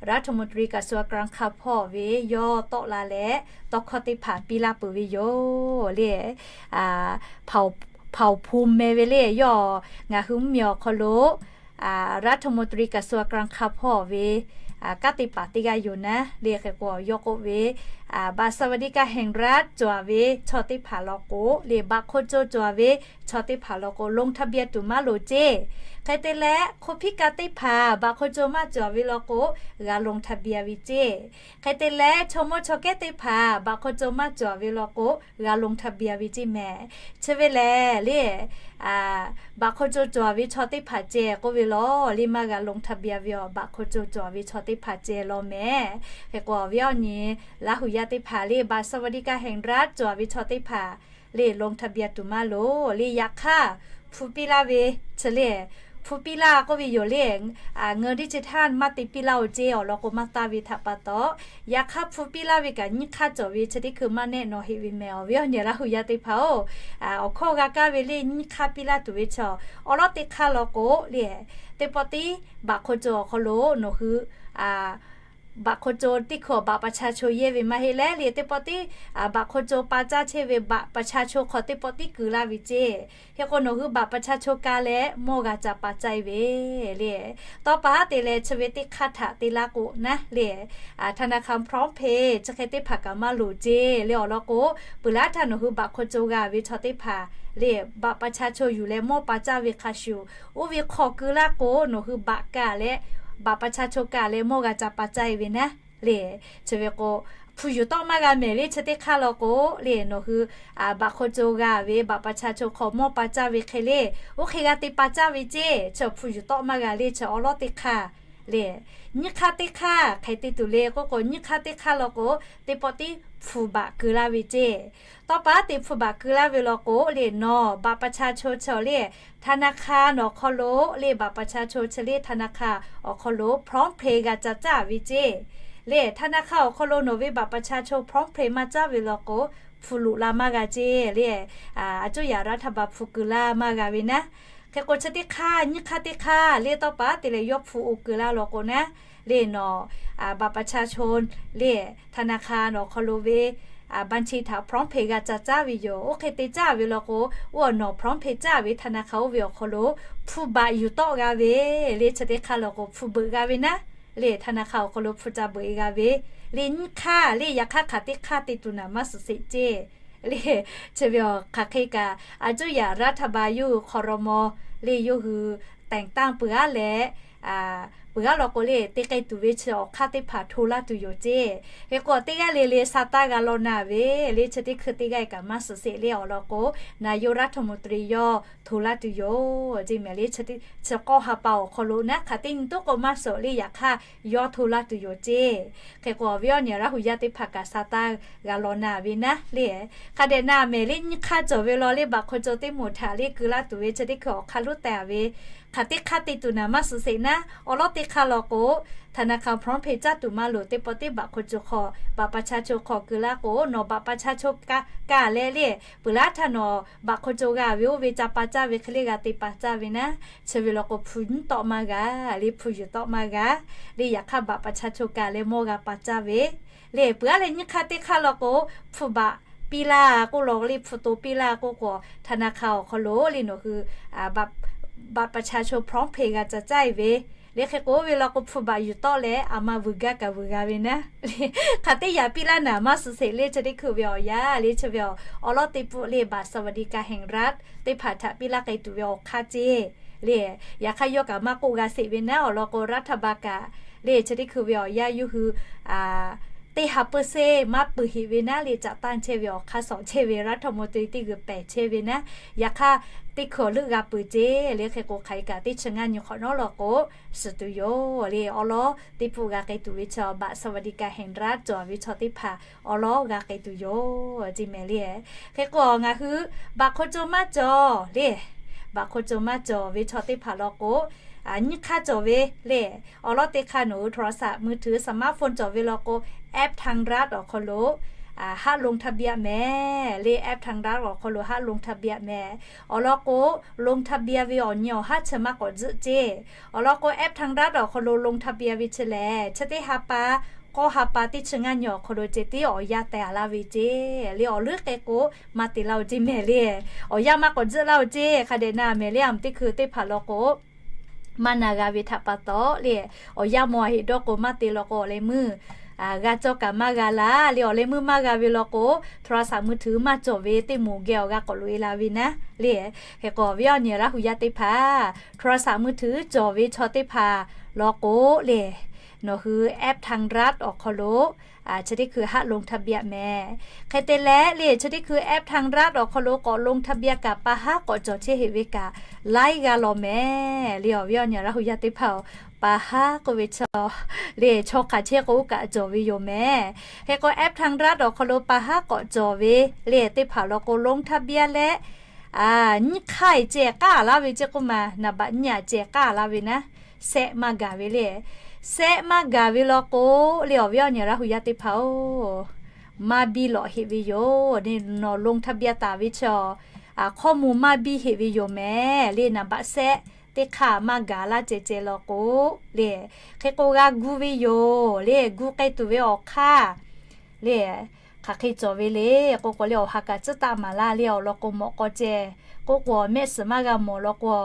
รัฐมนตรี กระทรวงการคลัง hk'a hpawˇ ve yawˇ tawˆ la leh tawˇ hkawˇ teˇ hpaˍ piˇ laˇ peuˬ ve yoˬ le. เผ่าภูมิ meh ve le, yawˇ ngaˬ hui mvuhˇ miˬ awˬ hk'aw lo รัฐมนตรี กระทรวงการคลัง hk'a hpawˇ ve kanˉ te paˍ teˇ g'aˇ yoˬ naˉ le. Hk'e k'o yawˇ k'oˆ ve, บัตรสวัสดิการแห่งรัฐ cawˬ ve chaw teˇ hpaˍ law k'o le, บัตรคนจน cawˬ ve chaw teˇ hpaˍ law k'o ลงทะเบียน tuˬ maˇ loˍ ceˇ. Hk'e te leh คนพิการ teˇ hpaˍ บัตรคนจน maˇ cawˬ ve law k'o g'a ลงทะเบียน ve ceˇ. Hk'e te leh chaw mawˇ chaw kehˉ teˇ hpaˍ บัตรคนจน maˇ cawˬ ve law k'o g'a ลงทะเบียน ve ceˇ mehˍ. Chi ve lehˬ le, บัตรคนจน cawˬ ve chaw teˇ hpaˍ ceh k'oˆ ve law le, maˇ g'a ลงทะเบียน ve awˬ บัตรคนจน cawˬ ve chaw teˇ hpaˍ ceh law mehˍ. Hk'e k'o awˬ viˉ awˬ nyi Laˇ huˍ yaˇ teˇ hpaˍ le, บัตรสวัสดิการแห่งรัฐ cawˬ ve chaw teˇ hpaˍ le ลงทะเบียน tuˬ maˇ loˍ le. Yaꞈ hk'aˇ hpu piˇ laˇ ve chi le, hpu piˇ laˇ k'oˆ ve yoˬ le, เงินดิจิทัล maˇ te piˇ laˇ-oˬ ceˇ awˬ lawn k'o maˇ taˇ ve htaꞈ pa taw, yaꞈ hk'aˇ hpu piˇ laˇ ve kaꞈ nyiˇ hk'aˇ cawˬ ve chi teˇ hkui maˇ nehˆ nawˬ heˆ ve mehˍ. Awˬ viˉ awˬ nyi Laˇ huˍ yaˇ teˇ hpaˍ-oˬ, awˬ hkawˇ g'a kaˇ ve le nyiˇ hk'aˇ piˇ laˇ tuˬ ve chaw awˬ lawn teˇ hk'aˇ law k'o le, teˇ pawˆ tiˉ บัตรคนจน awˬ hk'aw lo nawˬ hui บัตรคนจน teˇ hkui awˬ บัตรประชาชน yehˇ ve maˇ heˆ leh le, teˇ pawˆ tiˉ บัตรคนจน pa caˇ chehˇ ve บัตรประชาชน hk'aw teˇ pawˆ tiˉ keu laˇ ve ceˇ. Hk'e k'o nawˬ hui บัตรประชาชน ka leh mawˇ g'a ca pa caˇ-e ve le. Tawˇ pa haˉ te leh chi ve teˇ hk'aˇ htaꞈ te laˇ k'o naˉ le, ธนาคาร พร้อมเพย์ chi hk'e teˇ hpaˍ kaꞈ maˇ loˍ ceˇ le. Awˬ lawn k'o, peuˬ laˇ htaˇ nawˬ hui บัตรคนจน g'a ve chaw teˇ hpaˍ le, บัตรประชาชน yuˬ leh mawˇ pa caˇ ve hk'a shuˍ, oˇ ve hk'aw keu laˇ k'o nawˬ hui บัตร ka leh บัตรประชาชน ka leh mawˇ g'a ca pa caˇ-e ve naˉ le. Chi ve k'o, hpu yuˬ tawˆ maˇ g'a mehˍ le. Chi teˇ hk'aˇ law k'o le, nawˬ hui บัตรคนจน g'a ve บัตรประชาชน hk'aw mawˇ pa caˇ ve hk'e le, oˇ hk'e g'a te pa caˇ ve ceˇ. Chi hpu yuˬ tawˆ maˇ g'a le. Chi awˬ lawn teˇ hk'aˇ le. Nyiˇ hk'aˇ teˇ hk'aˇ hk'aˬ hk'e te tuˬ le k'oˆ k'o, nyiˇ hk'aˇ teˇ hk'aˇ law k'o, teˇ pawˆ tiˉ hpu baꞈ keu laˇ ve ceˇ. Tawˇ pa te hpu baꞈ keu laˇ ve law k'o le, nawˬ บัตรประชาชน chi le ธนาคาร awˬ hk'aw lo le บัตรประชาชน chi le ธนาคาร awˬ hk'aw lo PromptPay g'a ca caˇ ve ceˇ. Le ธนาคาร awˬ hk'aw lo nawˬ ve บัตรประชาชน PromptPay maˇ caˇ ve law k'o, hpu loꞈ la maˇ g'a ceˇ le. A cuˇ yaꞈ รัฐบาล hpu keu laˇ maˇ g'a ve naˉ. Hk'e k'o chi teˇ hk'aˇ nyiˇ hk'aˇ teˇ hk'aˇ le tawˇ pa te leh yawˇ hpu oˬ keu laˇ law k'o naˉ, le nawˬ บัตรประชาชน le ธนาคาร awˬ hk'aw lo ve บัญชี htaꞈ PromptPay g'a ca caˇ ve yoˬ. Oˇ hk'e te caˇ ve law k'o, oˇ awˬ nawˬ PromptPay caˇ ve ธนาคาร oˇ ve awˬ hk'aw lo hpu baꞈ yuˬ tawˆ g'a ve le. Chi teˇ hk'aˇ law k'o hpu beuꞈ g'a ve naˉ. Le ธนาคาร awˬ hk'aw lo hpu ca beuꞈ e g'a ve le. Nyiˇ hk'aˇ le, yaꞈ hk'aˇ hk'aˬ teˇ hk'aˇ te tuˬ naˍ maˇ suhˍ sheˍ ceˇ. Le chi ve awˬ hk'aˬ hk'e kaꞈ a cuˇ yaꞈ รัฐบาล yawˇ hui ครม. le yawˇ hui แต่งตั้ง peuˬ aˉ leh, peuˬ aˉ law k'o le te k'ai tuˬ ve chi awˬ hk'aˇ teˇ hpaˍ hto laˇ tuˬ yoˬ ceˇ. Hk'e k'o teˇ g'aˇ le le sa taˇ g'a law na ve le. Chi teˇ hkui teˇ g'aˇ kaꞈ maˇ suhˍ sheˍ le awˬ lawn k'o, นายกรัฐมนตรี yawˇ hto laˇ tuˬ yoˬ ceˇ mehˍ le. Chi k'awˇ ha pa awˬ hk'aw lo naˉ hk'aˬ teˇ nyi toˉ k'o maˇ suhˍ le, yaꞈ hk'aˇ yawˇ hto laˇ tuˬ yoˬ ceˇ. Hk'e k'o awˬ viˉ awˬ nyi Laˇ hu yaˇ teˇ hpaˍ kaꞈ sa taˇ g'a law na ve naˉ le. Hk'a dehꞈ na mehˍ le, nyiˇ hk'aˇ cawˬ ve law le, บัตรคนจน teˇ moˍ htaꞈ le keu laˇ tuˬ ve chi teˇ hkui awˬ hk'aˇ lonˉ tehˬ ve, hk'aˬ teˇ hk'aˇ te tuˬ naˍ maˇ suhˍ sheˍ naˉ. Awˬ lawˉ teˇ hk'aˇ law k'o, ธนาคาร PromptPay caˇ tuˬ maˇ loˍ teˇ pawˆ teˇ บัตรคนจน hk'aw บัตรประชาชน hk'aw keu laˇ k'o, nawˬ บัตรประชาชน kaꞈ leh le, peuˬ laˇ htaˇ nawˬ บัตรคนจน g'a ve oˇ ve ca pa caˇ ve hk'e le g'a te pa caˇ ve naˉ. Chi ve law k'o hpu nyiˉ tawˆ maˇ g'a le, hpu yuˬ tawˆ maˇ g'a le. Yaꞈ hk'aˇ บัตรประชาชน kaꞈ leh mawˇ g'a pa caˇ ve le. Peuˬ aˉ leh nyiˇ hk'aˇ teˇ hk'aˇ law k'o, hpu baꞈ piˇ laˇ k'oˆ law le, hpu to piˇ laˇ k'oˆ k'o, ธนาคาร awˬ hk'aw lo le nawˬ hui บัตรประชาชน PromptPay g'a ca caˇ e ve le. Hk'e k'o oˇ ve law k'o hpu baꞈ yuˬ tawˆ leh a ma vuiˬ gaˇ kaꞈ vuiˬ g'a ve naˉ. Hk'aˬ teˇ yaꞈ piˇ laˇ naˍ maˇ suhˍ sheˍ le. Chi teˇ hkui ve awˬ yanˇ le, chi ve awˬ lawn teˇ pawˆ le บัตรสวัสดิการแห่งรัฐ teˇ hpaˍ htaꞈ piˇ laˇ k'ai tuˬ ve awˬ hk'aˇ ceˇ le. Yaꞈ hk'aˇ yawˇ kaꞈ maˇ k'oˆ g'a sheˍ ve naˉ. Awˬ lawn k'o รัฐบาล kaꞈ le chi teˇ hkui ve awˬ yanˇ yawˇ hui teˇ ha เปอร์เซ็นต์ maˇ peuˬ heꞈ ve naˉ le, caꞈ tanˇ chehˇ ve awˬ hk'aˇ shawˍ chehˇ ve รัฐมนตรี teˇ g'uiˬ pehˬ chehˇ ve naˉ. Yaꞈ hk'aˇ teˇ hkui awˬ leuˆ g'a peuˬ ceˇ le. Hk'e k'o hk'aˬ hk'e kaꞈ teˇ chi ngaˇ nyi hk'awꞈ nawˉ law k'o suhˍ tuˬ yoˬ le. Awˬ lawn teˇ pawˆ g'a k'ai tuˬ ve chi บัตรสวัสดิการแห่งรัฐ cawˬ ve chaw teˇ hpaˍ awˬ lawn g'a k'ai tuˬ yoˬ ceˇ mehˍ le. Hk'e k'o ngaˬ hui บัตรคนจน maˇ cawˬ le, บัตรคนจน maˇ cawˬ ve chaw teˇ hpaˍ law k'o, nyiˇ hk'aˇ cawˬ ve le. Awˬ lawn teˇ hk'aˇ nawˬ hui โทรศัพท์มือถือ สมาร์ทโฟน cawˬ ve law k'o, แอปทางรัฐ awˬ hk'aw lo haˆ ลงทะเบียน mehˍ le. แอปทางรัฐ awˬ hk'aw lo haˆ ลงทะเบียน mehˍ. Awˬ lawn k'o ลงทะเบียน ve awˬ nyi awˬ haˉ chi maˇ k'awꞈ tzuhˆ ceˇ. Awˬ lawn k'o แอปทางรัฐ awˬ hk'aw lo ลงทะเบียน ve chi lehˬ, chi teˇ ha pa, k'awˇ ha pa teˇ chi ngaˇ nyi awˬ hk'aw lo ceh tiˉ awˬ yanˇ tehˬ a laˇ ve ceˇ le. Awˬ leuˉ k'ai k'o maˇ te laˇ oˬ ceˇ mehˍ le. Awˬ yanˇ maˇ k'awꞈ tzuhˆ laˇ oˬ ceˇ. Hk'a dehꞈ na mehˍ le, a mvuhˇ teˇ hkui teˇ hpaˍ law k'o maˇ na g'a ve htaꞈ pa taw le, awˬ yanˇ maw heˆ dawˇ k'o maˇ te law k'o awˬ leh meuˇ g'a cawˇ kaꞈ maˇ g'a laˇ le. Awˬ leh meuˇ maˇ g'a ve law k'o, โทรศัพท์มือถือ maˇ cawˬ ve teˇ moˍ geh awˬ g'a k'awꞈ loꞈ e la ve naˉ le. Hk'e k'o awˬ viˉ awˬ nyi Laˇ hu yaˇ teˇ hpaˍ โทรศัพท์มือถือ cawˬ ve chaw teˇ hpaˍ law k'o le, nawˬ hui แอปทางรัฐ awˬ hk'aw lo chi teˇ hkui haˆ ลงทะเบียน mehˍ. Hk'e te leh le chi teˇ hkui แอปทางรัฐ awˬ hk'aw lo k'awꞈ ลงทะเบียน kaꞈ pa haˉ k'awꞈ cawˬ chehˇ heˆ ve kaꞈ laiˉ g'a law mehˍ le. Awˬ viˉ awˬ nyi Laˇ hu yaˇ teˇ hpaˍ-oˬ, pa haˉ k'oˆ ve chaw le, chaw hk'aˬ chehˇ k'o oˇ kaꞈ cawˬ ve yoˬ mehˍ. Hk'e k'o แอปทางรัฐ awˬ hk'aw lo pa haˉ k'awꞈ cawˬ ve le teˇ hpaˍ law k'o ลงทะเบียน leh nyiˇ hk'aˇ ceh k'aˉ laˇ ve ceˇ k'oˆ ma, naˍ baꞈ nyiˇ aꞈ ceh k'aˉ laˇ ve naˉ, sehˆ maˇ gaˬ ve le. Sehˆ maˇ gaˬ ve law k'o le, awˬ viˉ awˬ nyi Laˇ hu yaˇ teˇ hpaˍ-oˬ, maˇ biˇ lawꞈ heˆ ve yoˬ. Nawˬ ลงทะเบียน taˍ ve chaw hkawˇ mvuh maˇ biˇ heˆ ve yoˬ mehˍ le. Naˍ baꞈ sehˆ teˇ hk'aˇ maˇ gaˬ laˇ ceh ceh law k'o le, hk'e k'o g'a gu ve yoˬ le. Gu k'ai tuˬ ve awˬ hk'aˇ le, hk'aˬ hk'e cawˬ ve le k'oˆ k'o le, awˬ ha kaꞈ tcuhˉ taˆ maˍ laˇ le. Awˬ lawn k'o mawꞈ k'aw ceh k'oˆ k'o, mehˆ suhˍ maˇ g'a mawˬ law k'o,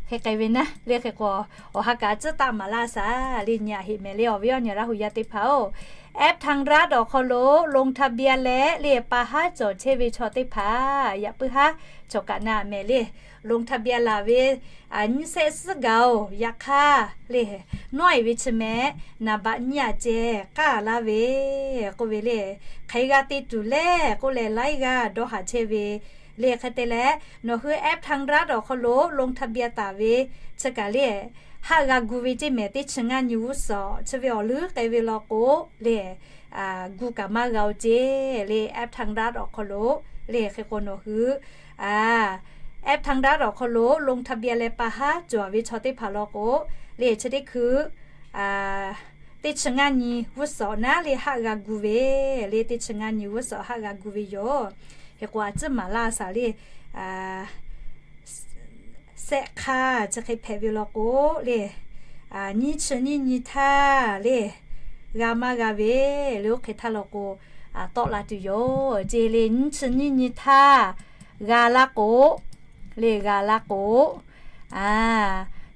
hk'e k'ai ve naˉ le. Hk'e k'o awˬ ha kaꞈ tcuhˉ taˆ maˍ laˇ shaˍ le, nyi aꞈ heˆ mehˍ le. Awˬ viˉ awˬ nyi Laˇ hu yaˇ teˇ hpaˍ-oˬ, แอปทางรัฐ awˬ hk'aw lo ลงทะเบียน leh le pa haˉ cawˬ chehˇ ve chaw teˇ hpaˍ yaꞈ puiˉ haˉ cawˬ kaꞈ na mehˍ le. ลงทะเบียน laˬ ve nyiˇ sehˆ suhˉ gaˬ-oˬ. Yaꞈ hk'aˇ le, nawˉ e ve chi mehˍ, naˍ baꞈ nyiˇ aꞈ ceh k'aˉ laˇ ve k'oˆ ve le. Hk'aˬ hk'e g'a te tuˬ le k'oˆ leh laiˉ g'aˇ dawˇ haˍ chehˇ ve le. Hk'e te leh nawˬ hui แอปทางรัฐ awˬ hk'aw lo ลงทะเบียน taˍ ve chi kaꞈ le, haˆ g'a gu ve ceˇ mehˍ, teˇ chi ngaˇ nyi g'uˇ suhˍ chi ve awˬ leuˉ k'ai ve law k'o le, gu kaꞈ maˇ g'a-o ceˇ le. App Thang Rat awˬ hk'aw lo le, hk'e k'o nawˬ hui App Thang Rat awˬ hk'aw lo ลงทะเบียน leh pa haˉ cawˬ ve chaw teˇ hpaˍ law k'o le, chi teˇ hkui teˇ chi ngaˇ nyi g'uˇ suhˍ naˉ le haˆ g'a gu ve le, teˇ chi ngaˇ nyi g'uˇ suhˍ haˆ g'a gu ve yoˬ. Hk'e k'o a ciˉ maˍ laˇ shaˍ le, sehˆ hk'aˇ chi hk'e hpehꞈ ve law k'o le, nyiˇ chi nyiˇ nyi htaˇ le g'a maˇ g'a ve le, oˇ hk'e htaˇ law k'o tawˆ la tuˬ yoˬ ceˇ le. Nyiˇ chi nyiˇ nyi htaˇ g'a laˇ k'o le, g'a laˇ k'o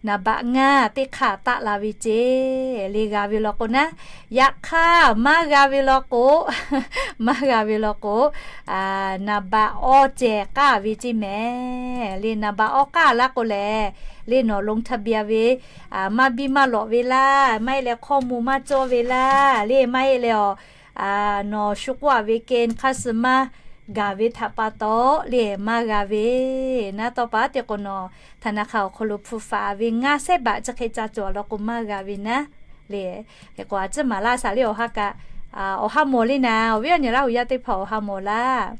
นับเบอร์ ngaˇ teˇ hk'aˇ taˆ la ve ceˇ le. G'a ve law k'o naˉ, yaꞈ hk'aˇ maˇ g'a ve law k'o, maˇ g'a ve law k'o, นับเบอร์ awˇ ceh k'aˇ ve ceˇ mehˍ le. นับเบอร์ awˇ k'aˇ laˇ k'o lehˬ le, nawˬ ลงทะเบียน ve maˇ biˇ maˇ lawꞈ ve laˇ, maˇ heˆ leh ข้อมูล maˇ cawˇ ve laˇ le, maˇ heˆ leh awˬ nawˬ shu k'oˆ-a ve เกณฑ์ hk'aˇ suh maˇ gaˬ ve htaꞈ pa taw le maˇ g'a ve. Naˉ tawˇ pa te k'o nawˬ ธนาคาร awˬ hk'aw lo hpu faˍ ve ngaˇ sehˉ baꞈ chi hk'e ca cawˬ law k'o maˇ g'a ve naˉ le. Hk'e k'o a ciˉ maˍ laˇ shaˍ le, awˬ ha kaꞈ awˬ ha mawˬ le naˉ, awˬ viˉ awˬ nyi Laˇ hu yaˇ teˇ hpaˍ awˬ ha mawˬ laˇ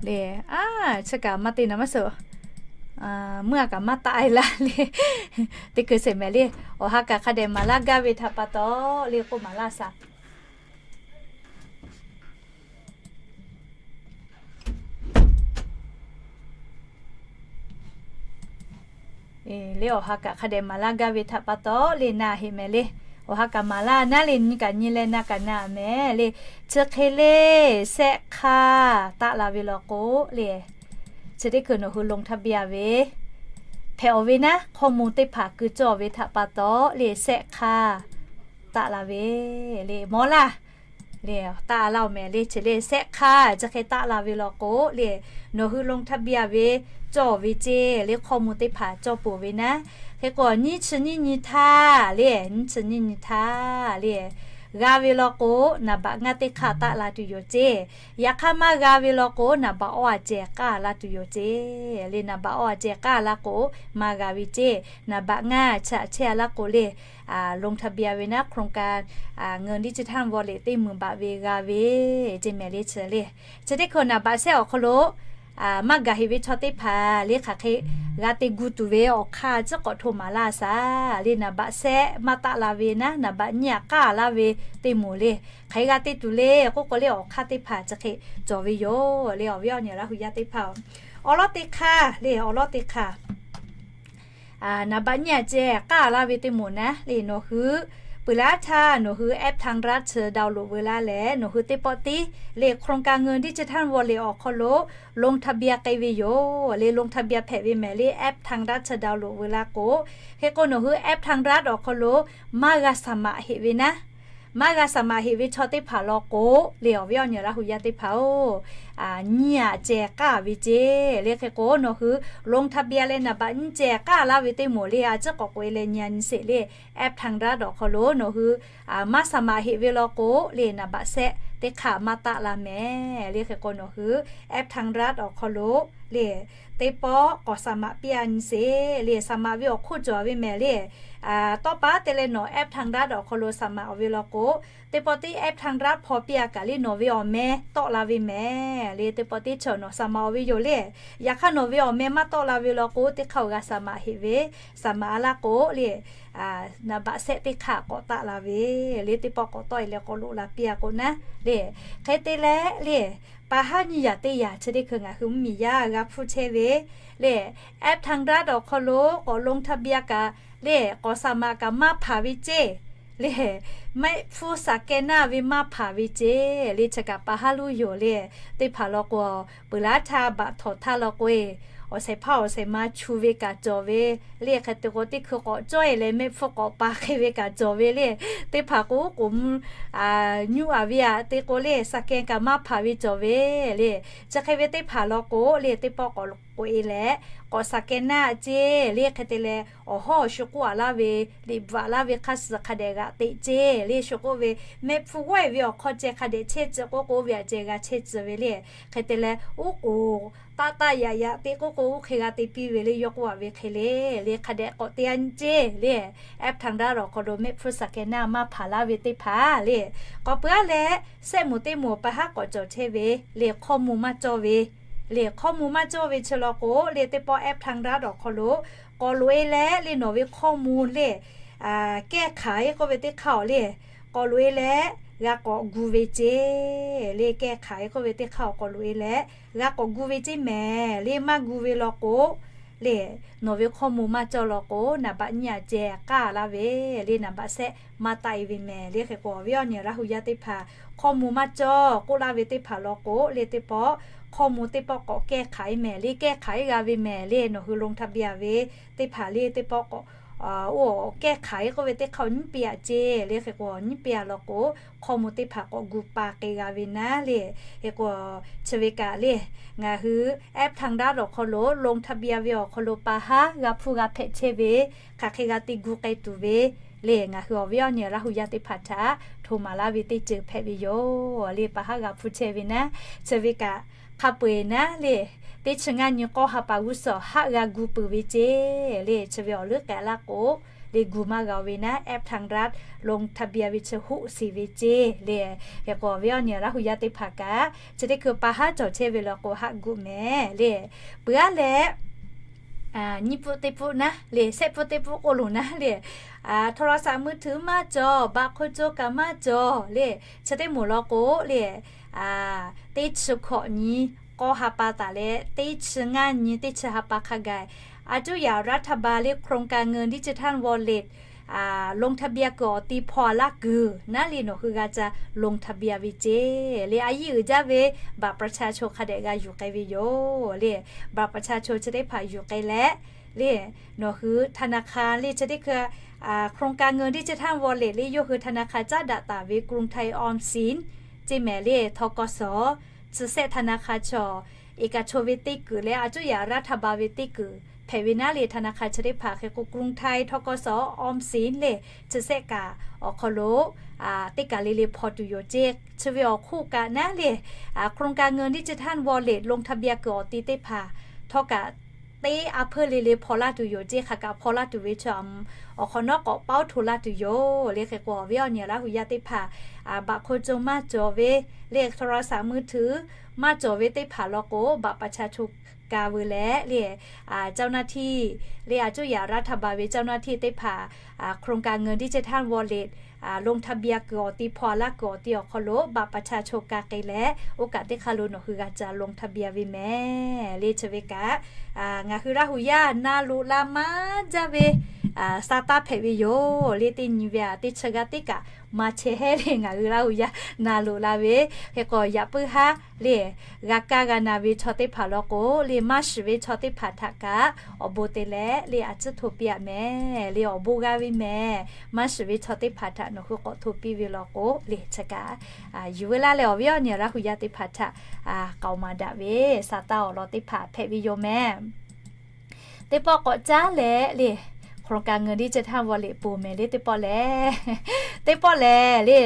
le. Chi kaꞈ maˇ te naˍ maˇ suhˍ, mvuhˇ a kaꞈ maˇ taˆ e laˇ le. Teˇ hkui sheˍ mehˍ le, awˬ ha kaꞈ hk'a dehꞈ maˍ laˇ gaˇ ve htaꞈ pa taw le k'oˆ maˍ laˇ shaˍ le. Awˬ ha kaꞈ hk'a dehꞈ maˍ laˇ gaˇ ve htaꞈ pa taw le na heˆ mehˍ le. Awˬ ha kaꞈ maˍ laˇ naˉ le, nyi kaꞈ nyi leh na kaꞈ na mehˍ le. Chi hk'e le, sehˆ hk'aˇ taˆ la ve law k'o le, chi teˇ hkui nawˬ hui ลงทะเบียน ve hpehꞈ-aˬ ve naˉ, ข้อมูล teˇ hpaˍ keu cawˇ ve htaꞈ pa taw le sehˆ hk'aˇ taˆ la ve le. Mawˇ laˇ le, taˆ laˇ-oˬ mehˍ le. Chi le sehˆ hk'aˇ chi hk'e taˆ la ve law k'o le, nawˬ hui ลงทะเบียน ve cawˇ ve ceˇ le, ข้อมูล teˇ hpaˍ cawˇ peuˬ ve naˉ. Hk'e k'o nyiˇ chi nyiˇ nyi htaˇ le, nyiˇ chi nyiˇ nyi htaˇ le g'a ve law k'o, นับเบอร์ ngaˇ teˇ hk'aˇ taˆ la tuˬ yoˬ ceˇ. Yaꞈ hk'aˇ maˇ g'a ve law k'o, นับเบอร์ awˇ a ceh k'aˇ la tuˬ yoˬ ceˇ le. นับเบอร์ awˇ a ceh k'aˇ laˇ k'o maˇ g'a ve ceˇ. นับเบอร์ ngaˇ chi a chehˇ laˇ k'o le, ลงทะเบียน ve naˉ, โครงการ เงินดิจิทัลวอลเล็ต teˇ meunˍ baꞈ ve g'a ve ceˇ mehˍ le. Chi le, chi teˇ hkui นับเบอร์ sehˆ awˬ hk'aw lo maˇ gaˬ heˆ ve chaw teˇ hpaˍ le, hk'aˬ hk'e g'a te gu tuˬ ve awˬ hk'aˇ ciˉ k'awꞈ hto maˍ laˇ shaˍ le. นับเบอร์ sehˆ maˇ taˆ la ve naˉ, นับเบอร์ nyiˇ a k'aˇ laˇ ve teˇ moˍ le, hk'aˬ hk'e g'a te tuˬ le k'oˆ k'o le, awˬ hk'aˇ teˇ hpaˍ chi hk'e cawˬ ve yoˬ le. Awˬ viˉ awˬ nyi Laˇ hu yaˇ teˇ hpaˍ-oˬ, awˬ lawˉ teˇ hk'aˇ le, awˬ lawˉ teˇ hk'aˇ นับเบอร์ nyiˇ a ceh k'aˇ laˇ ve teˇ moˍ naˉ le, nawˬ hui peuˬ laˇ htaˇ nawˬ hui แอป ทางรัฐ chi download veu laˇ leh, nawˬ hui teˇ pawˆ tiˉ le โครงการ เงินดิจิทัลวอลเล็ต awˬ hk'aw lo ลงทะเบียน k'ai ve yoˬ le. ลงทะเบียน hpehꞈ ve mehˍ le, แอป ทางรัฐ chi download veu laˇ k'o. Hk'e k'o nawˬ hui แอป ทางรัฐ awˬ hk'aw lo maˇ g'a สมัคร heˆ ve naˉ, maˇ g'a สมัคร heˆ ve chaw teˇ hpaˍ law k'o le, awˬ viˉ awˬ nyi Laˇ hu yaˇ teˇ hpaˍ-oˬ, nyiˇ a ceh k'aˇ ve ceˇ le. Hk'e k'o nawˬ hui ลงทะเบียน leh นับเบอร์ nyiˇ ceh k'aˇ laˇ ve teˇ moˍ le, a ciˉ k'awꞈ k'oꞈ e leh nyi a nyi sheˍ le. แอป ทางรัฐ awˬ hk'aw lo nawˬ hui maˇ สมัคร heˆ ve law k'o le, นับเบอร์ sehˆ teˇ hk'aˇ maˇ taˆ la mehˍ le. Hk'e k'o nawˬ hui แอป ทางรัฐ awˬ hk'aw lo le teˇ pawˆ k'awꞈ สมัคร piˇ a nyi sheˍ le. สมัคร ve awˬ hk'oˆ cawˬ ve mehˍ le. Tawˇ pa te leh nawˬ แอป ทางรัฐ awˬ hk'aw lo สมัคร ve law k'o, teˇ pawˆ tiˉ แอป ทางรัฐ hpaw piˇ a kaꞈ le nawˬ ve awˬ meh tawˆ la ve mehˍ le. Teˇ pawˆ tiˉ chaw nawˬ สมัคร ve yoˬ le. Yaꞈ hk'aˇ nawˬ ve awˬ meh maˇ tawˆ la ve law k'o, teˇ hk'aˇ awˬ g'a สมัคร heˆ ve, สมัคร a laˇ k'o le, นับเบอร์ sehˆ teˇ hk'aˇ k'awꞈ taˆ la ve le. Teˇ pawˆ k'awꞈ tawˆ e leh k'awꞈ loꞈ la piˇ a k'o naˉ le. Hk'e te leh le, pa haˉ nyiˇ yaꞈ teˇ yaꞈ chi teˇ hkui ngaˬ hui mvuhˇmiˬ yaˇ g'a hpuˇ chehˇ ve le, แอป ทางรัฐ awˬ hk'aw lo k'awꞈ ลงทะเบียน kaꞈ le, k'awꞈ สมัคร kaꞈ maˇ hpanˍ ve ceˇ le, mehˆ hpfuhˇ สแกนเนอร์ ve maˇ hpanˍ ve ceˇ le. Chi kaꞈ pa haˉ luˇ yoˬ le. Teˇ hpaˍ law k'o, peuˬ laˇ htaˇ baꞈ htawˍ htaˇ law k'o e, awˬ shehˍ hpaˇ awˬ shehˍ ma chu ve kaꞈ cawˬ ve le. Hk'e te k'o teˇ hkui k'awꞈ cawˇ e leh mehˆ hpfuhˇ k'awꞈ pa hk'e ve kaꞈ cawˬ ve le. Teˇ hpaˍ k'o k'oˍ mvuh nyuˇ a ve aꞈ te k'o le, สแกน kaꞈ maˇ hpanˍ ve cawˬ ve le. Chi hk'e ve teˇ hpaˍ law k'o le, teˇ pawˆ k'awꞈ k'oꞈ e leh k'awꞈ สแกนเนอร์ ceˇ le. Hk'e te leh awˬ hawˉ awˬ shu k'oˆ a laˇ ve, liꞈ bvuhꞈ laˇ ve hk'a suh hk'a dehꞈ g'aꞈ teꞈ ceˇ le. Shu k'oˆ ve, mehˆ hpfuhˇ g'awˇ e ve awˬ hk'aw ceh hk'a dehꞈ chehˇ tcuh k'oˆ k'o ve aꞈ ceh g'a chehˇ tcuh ve le. Hk'e te leh oˉ k'oˍ taˆ taˆ yaꞈ yaꞈ te k'oˆ k'o, oˇ hk'e g'a te piˇ ve le, yawˇ k'oˆ a ve hk'e le, le hk'a dehꞈ k'awꞈ te a nyi ceˇ le. F Thang Drat awˬ hk'aw lo mehˆ hpfuhˇ saˍ kehˬ naˇ maˇ hpanˍ laˇ ve teˇ hpaˍ le, k'awꞈ peuˬ aˉ leh, sehˆ moˍ teˇ moˍ pa haˉ k'awꞈ cawˬ chehˇ ve le, hkawˇ mvuh maˇ cawˇ ve le, hkawˇ mvuh maˇ cawˇ ve chi law k'o le, teˇ pawˆ F Thang Drat awˬ hk'aw lo k'awꞈ loꞈ e leh le, nawˬ ve hkawˇ mvuh le, kehˇ hk'aˬ e k'oˆ ve teˇ hk'aˇ awˬ le, k'awꞈ loꞈ e leh g'a k'awꞈ gu ve ceˇ le, kehˇ hk'aˬ e k'oˆ ve teˇ hk'aˇ awˬ k'awꞈ loꞈ e leh g'a k'awꞈ gu ve ceˇ mehˍ le. Maˇ gu ve law k'o le, nawˬ ve hkawˇ mvuh maˇ cawˇ law k'o, naˍ baꞈ nyiˇ a ceh k'aˇ laˇ ve le, naˍ baꞈ sehˆ maˇ taˆ e ve mehˍ le. Hk'e k'o awˬ viˉ awˬ nyi Laˇ hu yaˇ teˇ hpaˍ, hkawˇ mvuh maˇ cawˇ k'oˆ laˇ ve teˇ hpaˍ law k'o le, teˇ pawˆ hkawˇ mvuh teˇ pawˆ k'awꞈ kehˇ hk'aˬ e mehˍ le, kehˇ hk'aˬ e g'a ve mehˍ le. Nawˬ hui ลงทะเบียน ve teˇ hpaˍ le, teˇ pawˆ k'awꞈ oˇ kehˇ hk'aˬ e k'oˆ ve teˇ hk'aˇ awˬ nyiˉ pi a ceˇ le. Hk'e k'o awˬ nyiˉ pi a law k'o, hkawˇ mvuh teˇ hpaˍ k'awꞈ gu pa k'e g'a ve naˉ le. Hk'e k'o chi ve kaꞈ le, ngaˬ hui F Thang Drat awˬ hk'aw lo ลงทะเบียน ve awˬ hk'aw lo pa haˉ g'a hpuˇ g'a hpehꞈ chehˇ ve, hk'aˬ hk'e g'a te gu k'ai tuˬ ve le, ngaˬ hui awˬ viˉ awˬ nyi Laˇ hu yaˇ teˇ hpaˍ htaꞈ hto maˍ laˇ ve teˇ ceuˬ hpehꞈ ve yoˬ le. Pa haˉ g'a hpuˇ chehˇ ve naˉ, chi ve kaꞈ hk'a peu eˬ naˉ le, teˇ chi ngaˇ nyi k'awˇ ha pa g'uˇ suhˍ haˆ g'a gu peuˬ ve ceˇ le. Chi ve awˬ leuˉ k'ai laˇ k'o le, gu maˇ g'a ve naˉ, F Thang Drat ลงทะเบียน ve chi hoˆ shiˍ ve ceˇ le. Hk'e k'o awˬ viˉ awˬ nyi Laˇ hu yaˇ teˇ hpaˍ kaꞈ, chi teˇ hkui pa haˉ cawˬ chehˇ ve law k'o haˆ gu mehˍ le. Peuˬ aˉ leh, nyiˇ pfuhˆ teˇ pfuhˆ naˉ le, sehˆ pfuhˆ teˇ pfuhˆ k'oˆ loˬ naˉ le, โทรศัพท์มือถือ maˇ cawˬ, บัตรคนจน kaꞈ maˇ cawˬ le. Chi teˇ moˍ law k'o le, teˇ chi hkawꞈ nyi k'awˇ ha pa taˍ leh teˇ chi ngaˇ nyi teˇ chi ha pa hk'a gaˬ, อาจจะ yaꞈ รัฐบาล le โครงการเงินดิจิทัลวอลเล็ต ลงทะเบียน kuiˬ awˬ ti hpaw a laˇ kuiˬ naˉ le, nawˬ hui g'a ca ลงทะเบียน ve ceˇ le. A yiˇ uiˍ jaˇ ve บัตรประชาชน hk'a dehꞈ g'a yuˬ k'ai ve yoˬ le. บัตรประชาชน chi teˇ hpaˍ yuˬ k'ai leh le, nawˬ hui ธนาคาร le chi teˇ hkui โครงการเงินดิจิทัลวอลเล็ต le yawˇ hui ธนาคาร caˉ daꞈ taˍ ve กรุงไทยออมสิน ceˇ mehˍ le, ทกส chi sehˆ ธนาคาร chaw, เอกชน ve teˇ kuiˬ leh อาจจะ yaꞈ รัฐบาล ve teˇ kuiˬ hpehꞈ ve naˉ le. ธนาคาร chi teˇ hpaˍ hk'e k'o กรุงไทย ทกส ออมสิน le, chi sehˆ kaꞈ awˬ hk'aw lo teˇ kaˬ le le hpaw tuˬ yoˬ ceˇ. Chi ve awˬ hk'oˆ kaꞈ naˉ le, โครงการเงินดิจิทัลวอลเล็ต ลงทะเบียน kuiˬ awˬ ti teˇ hpaˍ htawˇ kaꞈ teˇ a hpeuˇ le le hpaw laˇ tuˬ yoˬ ceˇ. Hk'aˬ kaꞈ hpaw laˇ tuˬ ve chi awˬ hk'awꞈ nawˉ k'awꞈ paoˉ hto laˇ tuˬ yoˬ le. Hk'e k'o awˬ viˉ awˬ nyi Laˇ hu yaˇ teˇ hpaˍ, บัตรคนจน maˇ cawˬ ve le, โทรศัพท์มือถือ maˇ cawˬ ve teˇ hpaˍ law k'o บัตรประชาชน ka veu leh le, เจ้าหน้าที่ le อาจจะ yaꞈ รัฐบาล ve เจ้าหน้าที่ teˇ hpaˍ, โครงการเงินดิจิทัลวอลเล็ต ลงทะเบียน kuiˬ awˬ ti hpaw a laˇ kuiˬ awˬ ti awˬ hk'aw lo บัตรประชาชน ka k'ai leh, oˇ kaꞈ teˇ hk'aˇ lo nawˬ hui g'a ca ลงทะเบียน ve mehˍ le. Chi ve kaꞈ ngaˬ hui Laˇ hu yaˇ na loꞈ la maˇ jaˇ ve sa taˇ hpehꞈ ve yoˬ le. Teˇ nyi ve a teˇ chi g'aˇ teˇ kaꞈ maˇ chehˇ heˉ le, ngaˬ hui Laˇ hu yaˇ na loꞈ la ve. Hk'e k'o yaꞈ puiˉ haˉ le, g'a kaˇ g'a na ve chaw teˇ hpaˍ law k'o le, maˇ shiˍ ve chaw teˇ hpaˍ htaꞈ kaꞈ awˬ bon te leh le, a ciˉ hto piˇ a mehˍ le, awˬ bon g'a ve mehˍ. Maˇ shiˍ ve chaw teˇ hpaˍ htaꞈ nawˬ hui k'awꞈ hto piˇ ve law k'o le, chi kaꞈ yuˬ veu laˇ leh awˬ viˉ awˬ nyi Laˇ hu yaˇ teˇ hpaˍ htaꞈ k'aoˍ maˍ daꞈ ve sa taˇ awˬ lawn teˇ hpaˍ hpehꞈ ve yoˬ mehˍ. Teˇ pawˆ k'awꞈ caˉ leh le, โครงการเงินดิจิทัลวอลเล็ต ponˬ mehˍ le. Teˇ pawˆ lehˬ, teˇ pawˆ lehˬ le,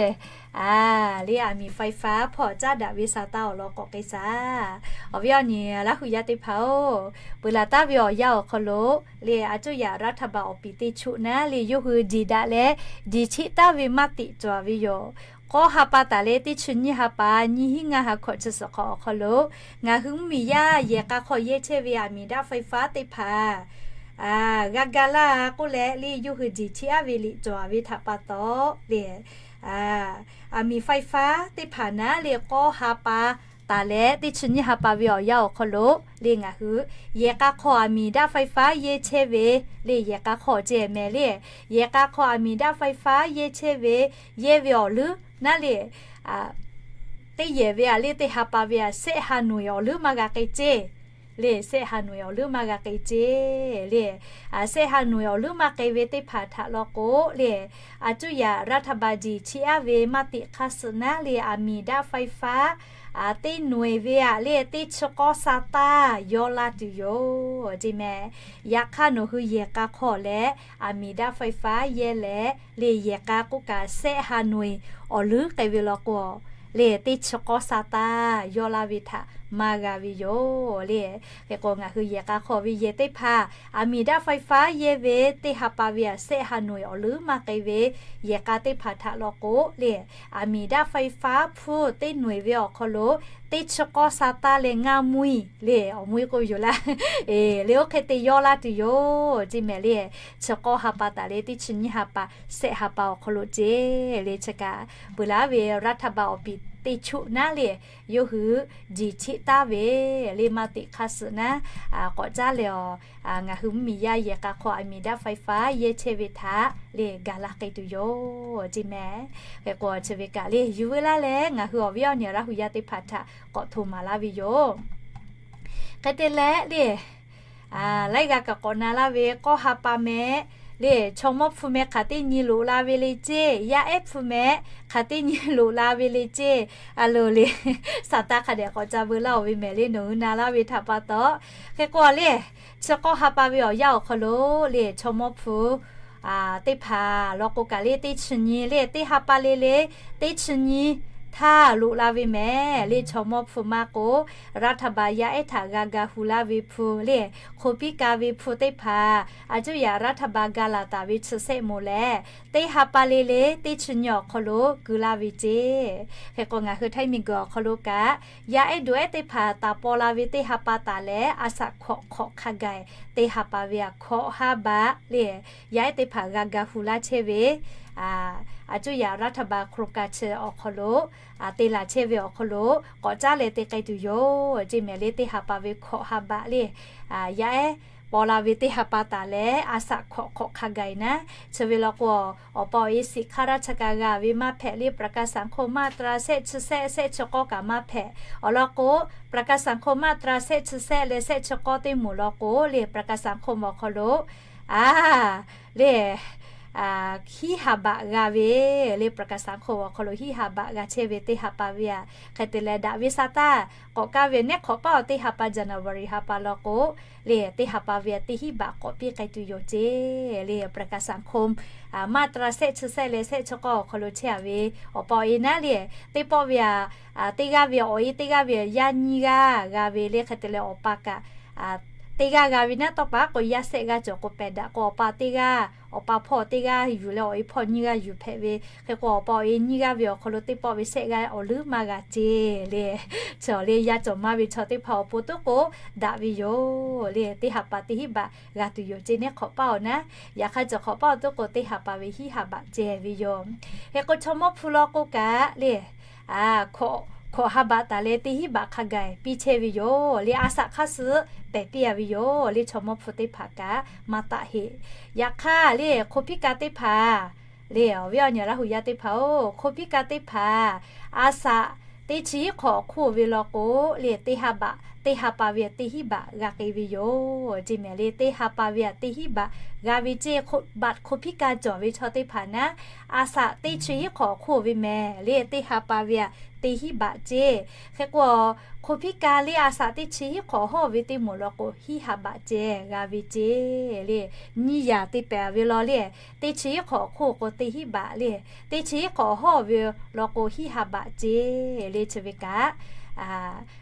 a, le aˬ miˍ ไฟฟ้า hpawˇ caˉ daꞈ ve sa taˇ awˬ lawn k'awꞈ k'ai shaˍ. Awˬ viˉ awˬ nyi Laˇ hu yaˇ teˇ hpaˍ-oˬ, peuˬ laˬ taˉ ve awˬ yanˇ awˬ hk'aw lo le, a cuˇ yaꞈ รัฐบาล awˬ piˍ teˇ choˆ naˉ le, yawˇ hui diˬ daꞈ leh diˬ cheˆ taˍ ve maˇ teꞈ cawˬ ve yoˬ. K'awˇ ha pa taˍ leh teˇ chi nyiˇ ha pa, nyiˇ hinˉ ngaˇ ha hkawꞈ chi suhˍ hk'awꞈ awˬ hk'aw lo ngaˬ hui mvuhˇmiˬ yaˇ yehˬ k'a hk'aw yehˇ chehˇ ve aˬ miˍ daꞈ ไฟฟ้า teˇ hpaˍ g'a ga laˇ k'oˆ leh le, yawˇ hui diˬ cheˆ aˉ ve liꞈ cawˬ ve htaꞈ pa taw le, aˬ miˍ ไฟฟ้า teˇ hpaˍ naˉ le, k'awˇ ha pa taˍ leh teˇ chi nyiˇ ha pa ve awˬ yanˇ awˬ hk'aw lo le, ngaˬ hui yehˬ k'a hk'aw aˬ miˍ daꞈ ไฟฟ้า yehˇ chehˇ ve le, yehˬ k'a hk'aw ceh mehˍ le, yehˬ k'a hk'aw aˬ miˍ daꞈ ไฟฟ้า yehˇ chehˇ ve, yehˇ ve awˬ leuˉ naˉ le, teˇ yehˬ ve a le, teˇ ha pa ve a, sehˆ ha nawˬ eˬ awˬ leuˉ maˇ g'a k'ai ceˇ le, sehˆ ha nawˬ eˬ awˬ leuˉ maˇ g'a k'ai ceˇ le. Sehˆ ha nawˬ eˬ awˬ leuˉ maˇ k'ai ve teˇ hpaˍ htaꞈ law k'o le, a cuˇ yaꞈ รัฐบาล diˬ cheˆ aˉ ve maˇ teꞈ hk'aˇ suhˍ naˉ le, aˬ miˍ daꞈ ไฟฟ้า teˇ nawˬ eˬ ve a le, teˇ chi k'awˇ sa taˇ yaw la tuˬ yoˬ ceˇ mehˍ. Yaꞈ hk'aˇ nawˬ hui yehˬ k'a hk'aw leh aˬ miˍ daꞈ ไฟฟ้า yehˇ leh le, yehˬ k'a k'oˆ kaꞈ sehˆ ha nawˬ eˬ awˬ leuˉ k'ai ve law k'o le, teˇ chi k'awˇ sa taˇ yaw la ve htaꞈ maˇ g'a ve yoˬ le. Hk'e k'o, ngaˬ hui yehˬ k'a hk'aw ve yehˬ teˇ hpaˍ အမီဒါ ไฟฟ้า yehˇ ve teˇ ha pa ve aꞈ sehˆ ha nawˬ awˬ leuˉ maˇ k'ai ve, yehˬ k'a teˇ hpaˍ htaꞈ law k'o le, อม มีด้าไฟฟ้า hpu teˇ nawˬ ve awˬ hk'aw lo teˇ chi k'awˇ sa taˇ leh ngaˇ mvuhˇ le, awˬ mvuhˇ k'oˆ ve yoˬ laˇ. Le oˇ hk'e te yawˇ laˇ tuˬ yoˬ ceˇ mehˍ le. Chi k'awˇ ha pa taˍ leh teˇ chi nyiˇ ha pa, sehˆ ha pa awˬ hk'aw lo ceˇ le. Chi kaꞈ peuˬ laˇ ve รัฐบาล awˬ piˍ teˇ choˆ naˉ le, yawˇ hui jiˬ cheˆ taˍ ve le. Maˇ teꞈ hk'aˇ suh naˉ, k'awꞈ caˉ leh awˬ, ngaˬ hui mvuhˇmiˬ yaˇ yehˬ k'a hk'aw อม มีด้าไฟฟ้า yehˇ chehˇ ve htaꞈ le gaˬ la k'ai tuˬ yoˬ ceˇ mehˍ. Hk'e k'o, chi ve kaꞈ le yuˬ veu laˇ leh ngaˬ hui awˬ viˉ awˬ nyi Laˇ hu yaˇ teˇ hpaˍ htaꞈ k'awꞈ hto maˍ laˇ ve yoˬ. Hk'e te leh le, laiˉ g'aˇ kaꞈ k'awꞈ na laˇ ve k'awˇ ha pa mehˍ le, chaw mawˇ hpu mehˍ hk'aˬ teˇ nyi loꞈ la ve le ceˇ, yaˇ ehˉ hpu mehˍ hk'aˬ teˇ nyi loꞈ la ve le ceˇ. A loˍ le, saˍ taˇ hk'a dehꞈ k'awꞈ ca veu laˇ oˬ ve mehˍ le, nawˬ hui na laˇ ve htaꞈ pa taw. Hk'e k'o le, chi k'awˇ ha pa ve awˬ yanˇ awˬ hk'aw lo le chaw mawˇ hpu teˇ hpaˍ law k'o kaꞈ le teˇ chi nyi le, teˇ ha pa le le teˇ chi nyi htaˇ loꞈ la ve mehˍ le. Chaw mawˇ hpu maˇ k'o, รัฐบาล yaˇ ehˉ htaꞈ g'a ga hu laˇ ve hpu le, hk'o piˉ ka ve hpu teˇ hpaˍ a cuˇ yaꞈ รัฐบาล ga laˬ taˍ ve chi sehˆ moˍ leh, teˇ ha pa le le teˇ chi nyi awˬ hk'aw lo keu laˇ ve ceˇ. Hk'e k'o, ngaˬ hui htaiˇ miˬguiˬ awˬ hk'aw lo kaꞈ yaˇ ehˉ duˬ ehˉ teˇ hpaˍ taˍ paw la ve teˇ ha pa taˍ leh a saꞈ hkawꞈ hk'awꞈ hk'a gaˬ teˇ ha pa ve aꞈ hkawꞈ ha baꞈ le, yaˇ ehˉ teˇ hpaˍ g'a ga hu laˇ chehˇ ve a cuˇ yaꞈ รัฐบาล โครงการ chi awˬ hk'aw lo te laˬ chehˇ ve awˬ hk'aw lo k'awꞈ caˉ leh te k'ai tuˬ yoˬ ceˇ mehˍ le. Teˇ ha pa ve hkawꞈ ha baꞈ le, yaˇ ehˉ paw la ve teˇ ha pa taˍ leh a saꞈ hkawꞈ hk'awꞈ hk'a gaˬ naˉ. Chi ve law k'o, awˬ pa awˬ e สิทธิ์ข้าราชการ g'a ve maˇ hpehꞈ le, ประกันสังคม มาตรา sehˆ chi sehˆ sehˆ chi k'awˇ kaꞈ maˇ hpehꞈ. Awˬ lawn k'o, ประกันสังคม มาตรา sehˆ chi sehˆ leh sehˆ chi k'awˇ teˇ moˍ law k'o le ประกันสังคม awˬ hk'aw lo a le hiˉ ha baꞈ g'a ve le, ประกันสังคม awˬ hk'aw lo hiˉ ha baꞈ g'a chehˇ ve teˇ ha pa ve aꞈ hk'e te leh daꞈ ve sa taˇ k'awꞈ kaˇ ve nehˉ hk'awꞈ paˇ awˬ teˇ ha pa January ha pa law k'o le, teˇ ha pa ve aꞈ teˇ hiˉ baꞈ k'awꞈ piˇ k'ai tuˬ yoˬ ceˇ le. ประกันสังคม มาตรา sehˆ chi sehˆ leh sehˆ chi k'awˇ awˬ hk'aw lo chehˇ a ve awˬ pa awˬ e naˉ le, teˇ pawˆ ve aꞈ teˇ g'aˇ ve awˬ e teˇ g'aˇ ve yaˇ nyiˇ g'aˇ g'a ve le, hk'e te leh awˬ pa kaꞈ teˇ g'aˇ g'a ve naˉ tawˇ pa k'o yaˇ sehˆ g'aˇ cawˬ k'o pehˬ daꞈ k'o awˬ pa teˇ g'aˇ, awˬ pa hpawˇ teˇ g'aˇ yuˬ leh awˬ e hpawˇ nyiˇ g'aˇ yuˬ hpehꞈ ve. Hk'e k'o awˬ pa awˬ e nyiˇ g'aˇ ve awˬ hk'aw lo teˇ pawˆ ve sehˆ g'aˇ awˬ leuˉ maˇ g'a ceˇ le. Chaw le yaˇ cawˬ maˇ ve chaw teˇ hpaˍ awˬ pon tuˉ k'o daꞈ ve yoˬ le. Teˇ ha pa teˇ hiˉ baꞈ g'a tuˬ yoˬ ceˇ nehˉ hk'awꞈ paˇ awˬ naˉ. Yaꞈ hk'aˇ cawˬ hk'awꞈ paˇ awˬ tuˉ k'o teˇ ha pa ve hiˉ ha baꞈ ceh ve yoˬ. Hk'e k'o chaw mawˇ hpu law k'o kaꞈ le, hkawꞈ ha baꞈ taˍ leh teˇ hiˉ baꞈ hk'a gaˬ piˇ chehˇ ve yoˬ le. A saꞈ hk'aˇ suh pehˬ piˇ a ve yoˬ le. Chaw mawˇ hpu teˇ hpaˍ kaꞈ maˇ taˆ heˆ. Yaꞈ hk'aˇ le hk'o piˉ ka teˇ hpaˍ le, awˬ viˉ awˬ nyi Laˇ hu yaˇ teˇ hpaˍ-oˬ, hk'o piˉ ka teˇ hpaˍ a saꞈ teˇ chi hiˉ hk'awꞈ awˬ hk'oˆ ve law k'o le, teˇ ha baꞈ, teˇ ha pa ve teˇ hiˉ baꞈ g'a k'ai ve yoˬ ceˇ mehˍ le. Teˇ ha pa ve teˇ hiˉ baꞈ g'a ve ceˇ. Baꞈ hk'o piˉ ka cawˬ ve chaw teˇ hpaˍ naˉ, a saꞈ teˇ chi hiˉ hk'awꞈ awˬ hk'oˆ ve mehˍ le, teˇ ha pa ve teˇ hiˉ baꞈ ceˇ. Hk'e k'o, hk'o piˉ ka le a saꞈ teˇ chi hiˉ hk'awꞈ hawˇ ve teˇ moˍ law k'o hiˉ ha baꞈ ceh g'a ve ceˇ le. Nyiˇ yaꞈ te pehˍ ve law le, teˇ chi hiˉ hk'awꞈ awˬ hk'oˆ k'o teˇ hiˉ baꞈ le, teˇ chi hiˉ hk'awꞈ hawˇ ve law k'o hiˉ ha baꞈ ceˇ le. Chi ve kaꞈ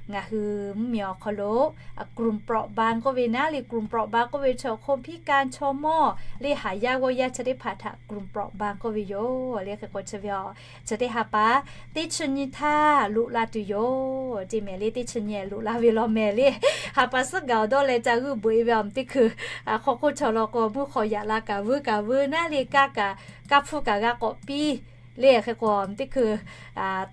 ngaˬ hui mvuhˇmiˬ awˬ hk'aw lo กลุ่มเปราะบาง k'oˆ ve naˉ le, กลุ่มเปราะบาง k'oˆ ve chaw hk'o piˉ ka chaw mawˇ le, haˍ yaˇ g'awˇ yaˇ chi teˇ hpaˍ htaꞈ กลุ่มเปราะบาง k'oˆ ve yoˬ le. Hk'e k'o chi ve a chi teˇ ha pa teˇ chi nyi htaˇ loꞈ la tuˬ yoˬ ceˇ mehˍ le. Teˇ chi nyi loꞈ la ve law mehˍ le. Ha pa suhˉ gaˬ awˬ dawˇ leh ca g'uiˇ beuꞈ e ve awˬ teˇ hkui hk'aw hk'oˆ chaw law k'o mvuhˇ hk'aw yaꞈ la kaꞈ veuˉ kaꞈ veuˉ naˉ le, kaˇ kaꞈ kaˇ hpfuhˇ kaꞈ g'a k'awꞈ piˇ le. Hk'e k'o teˇ hkui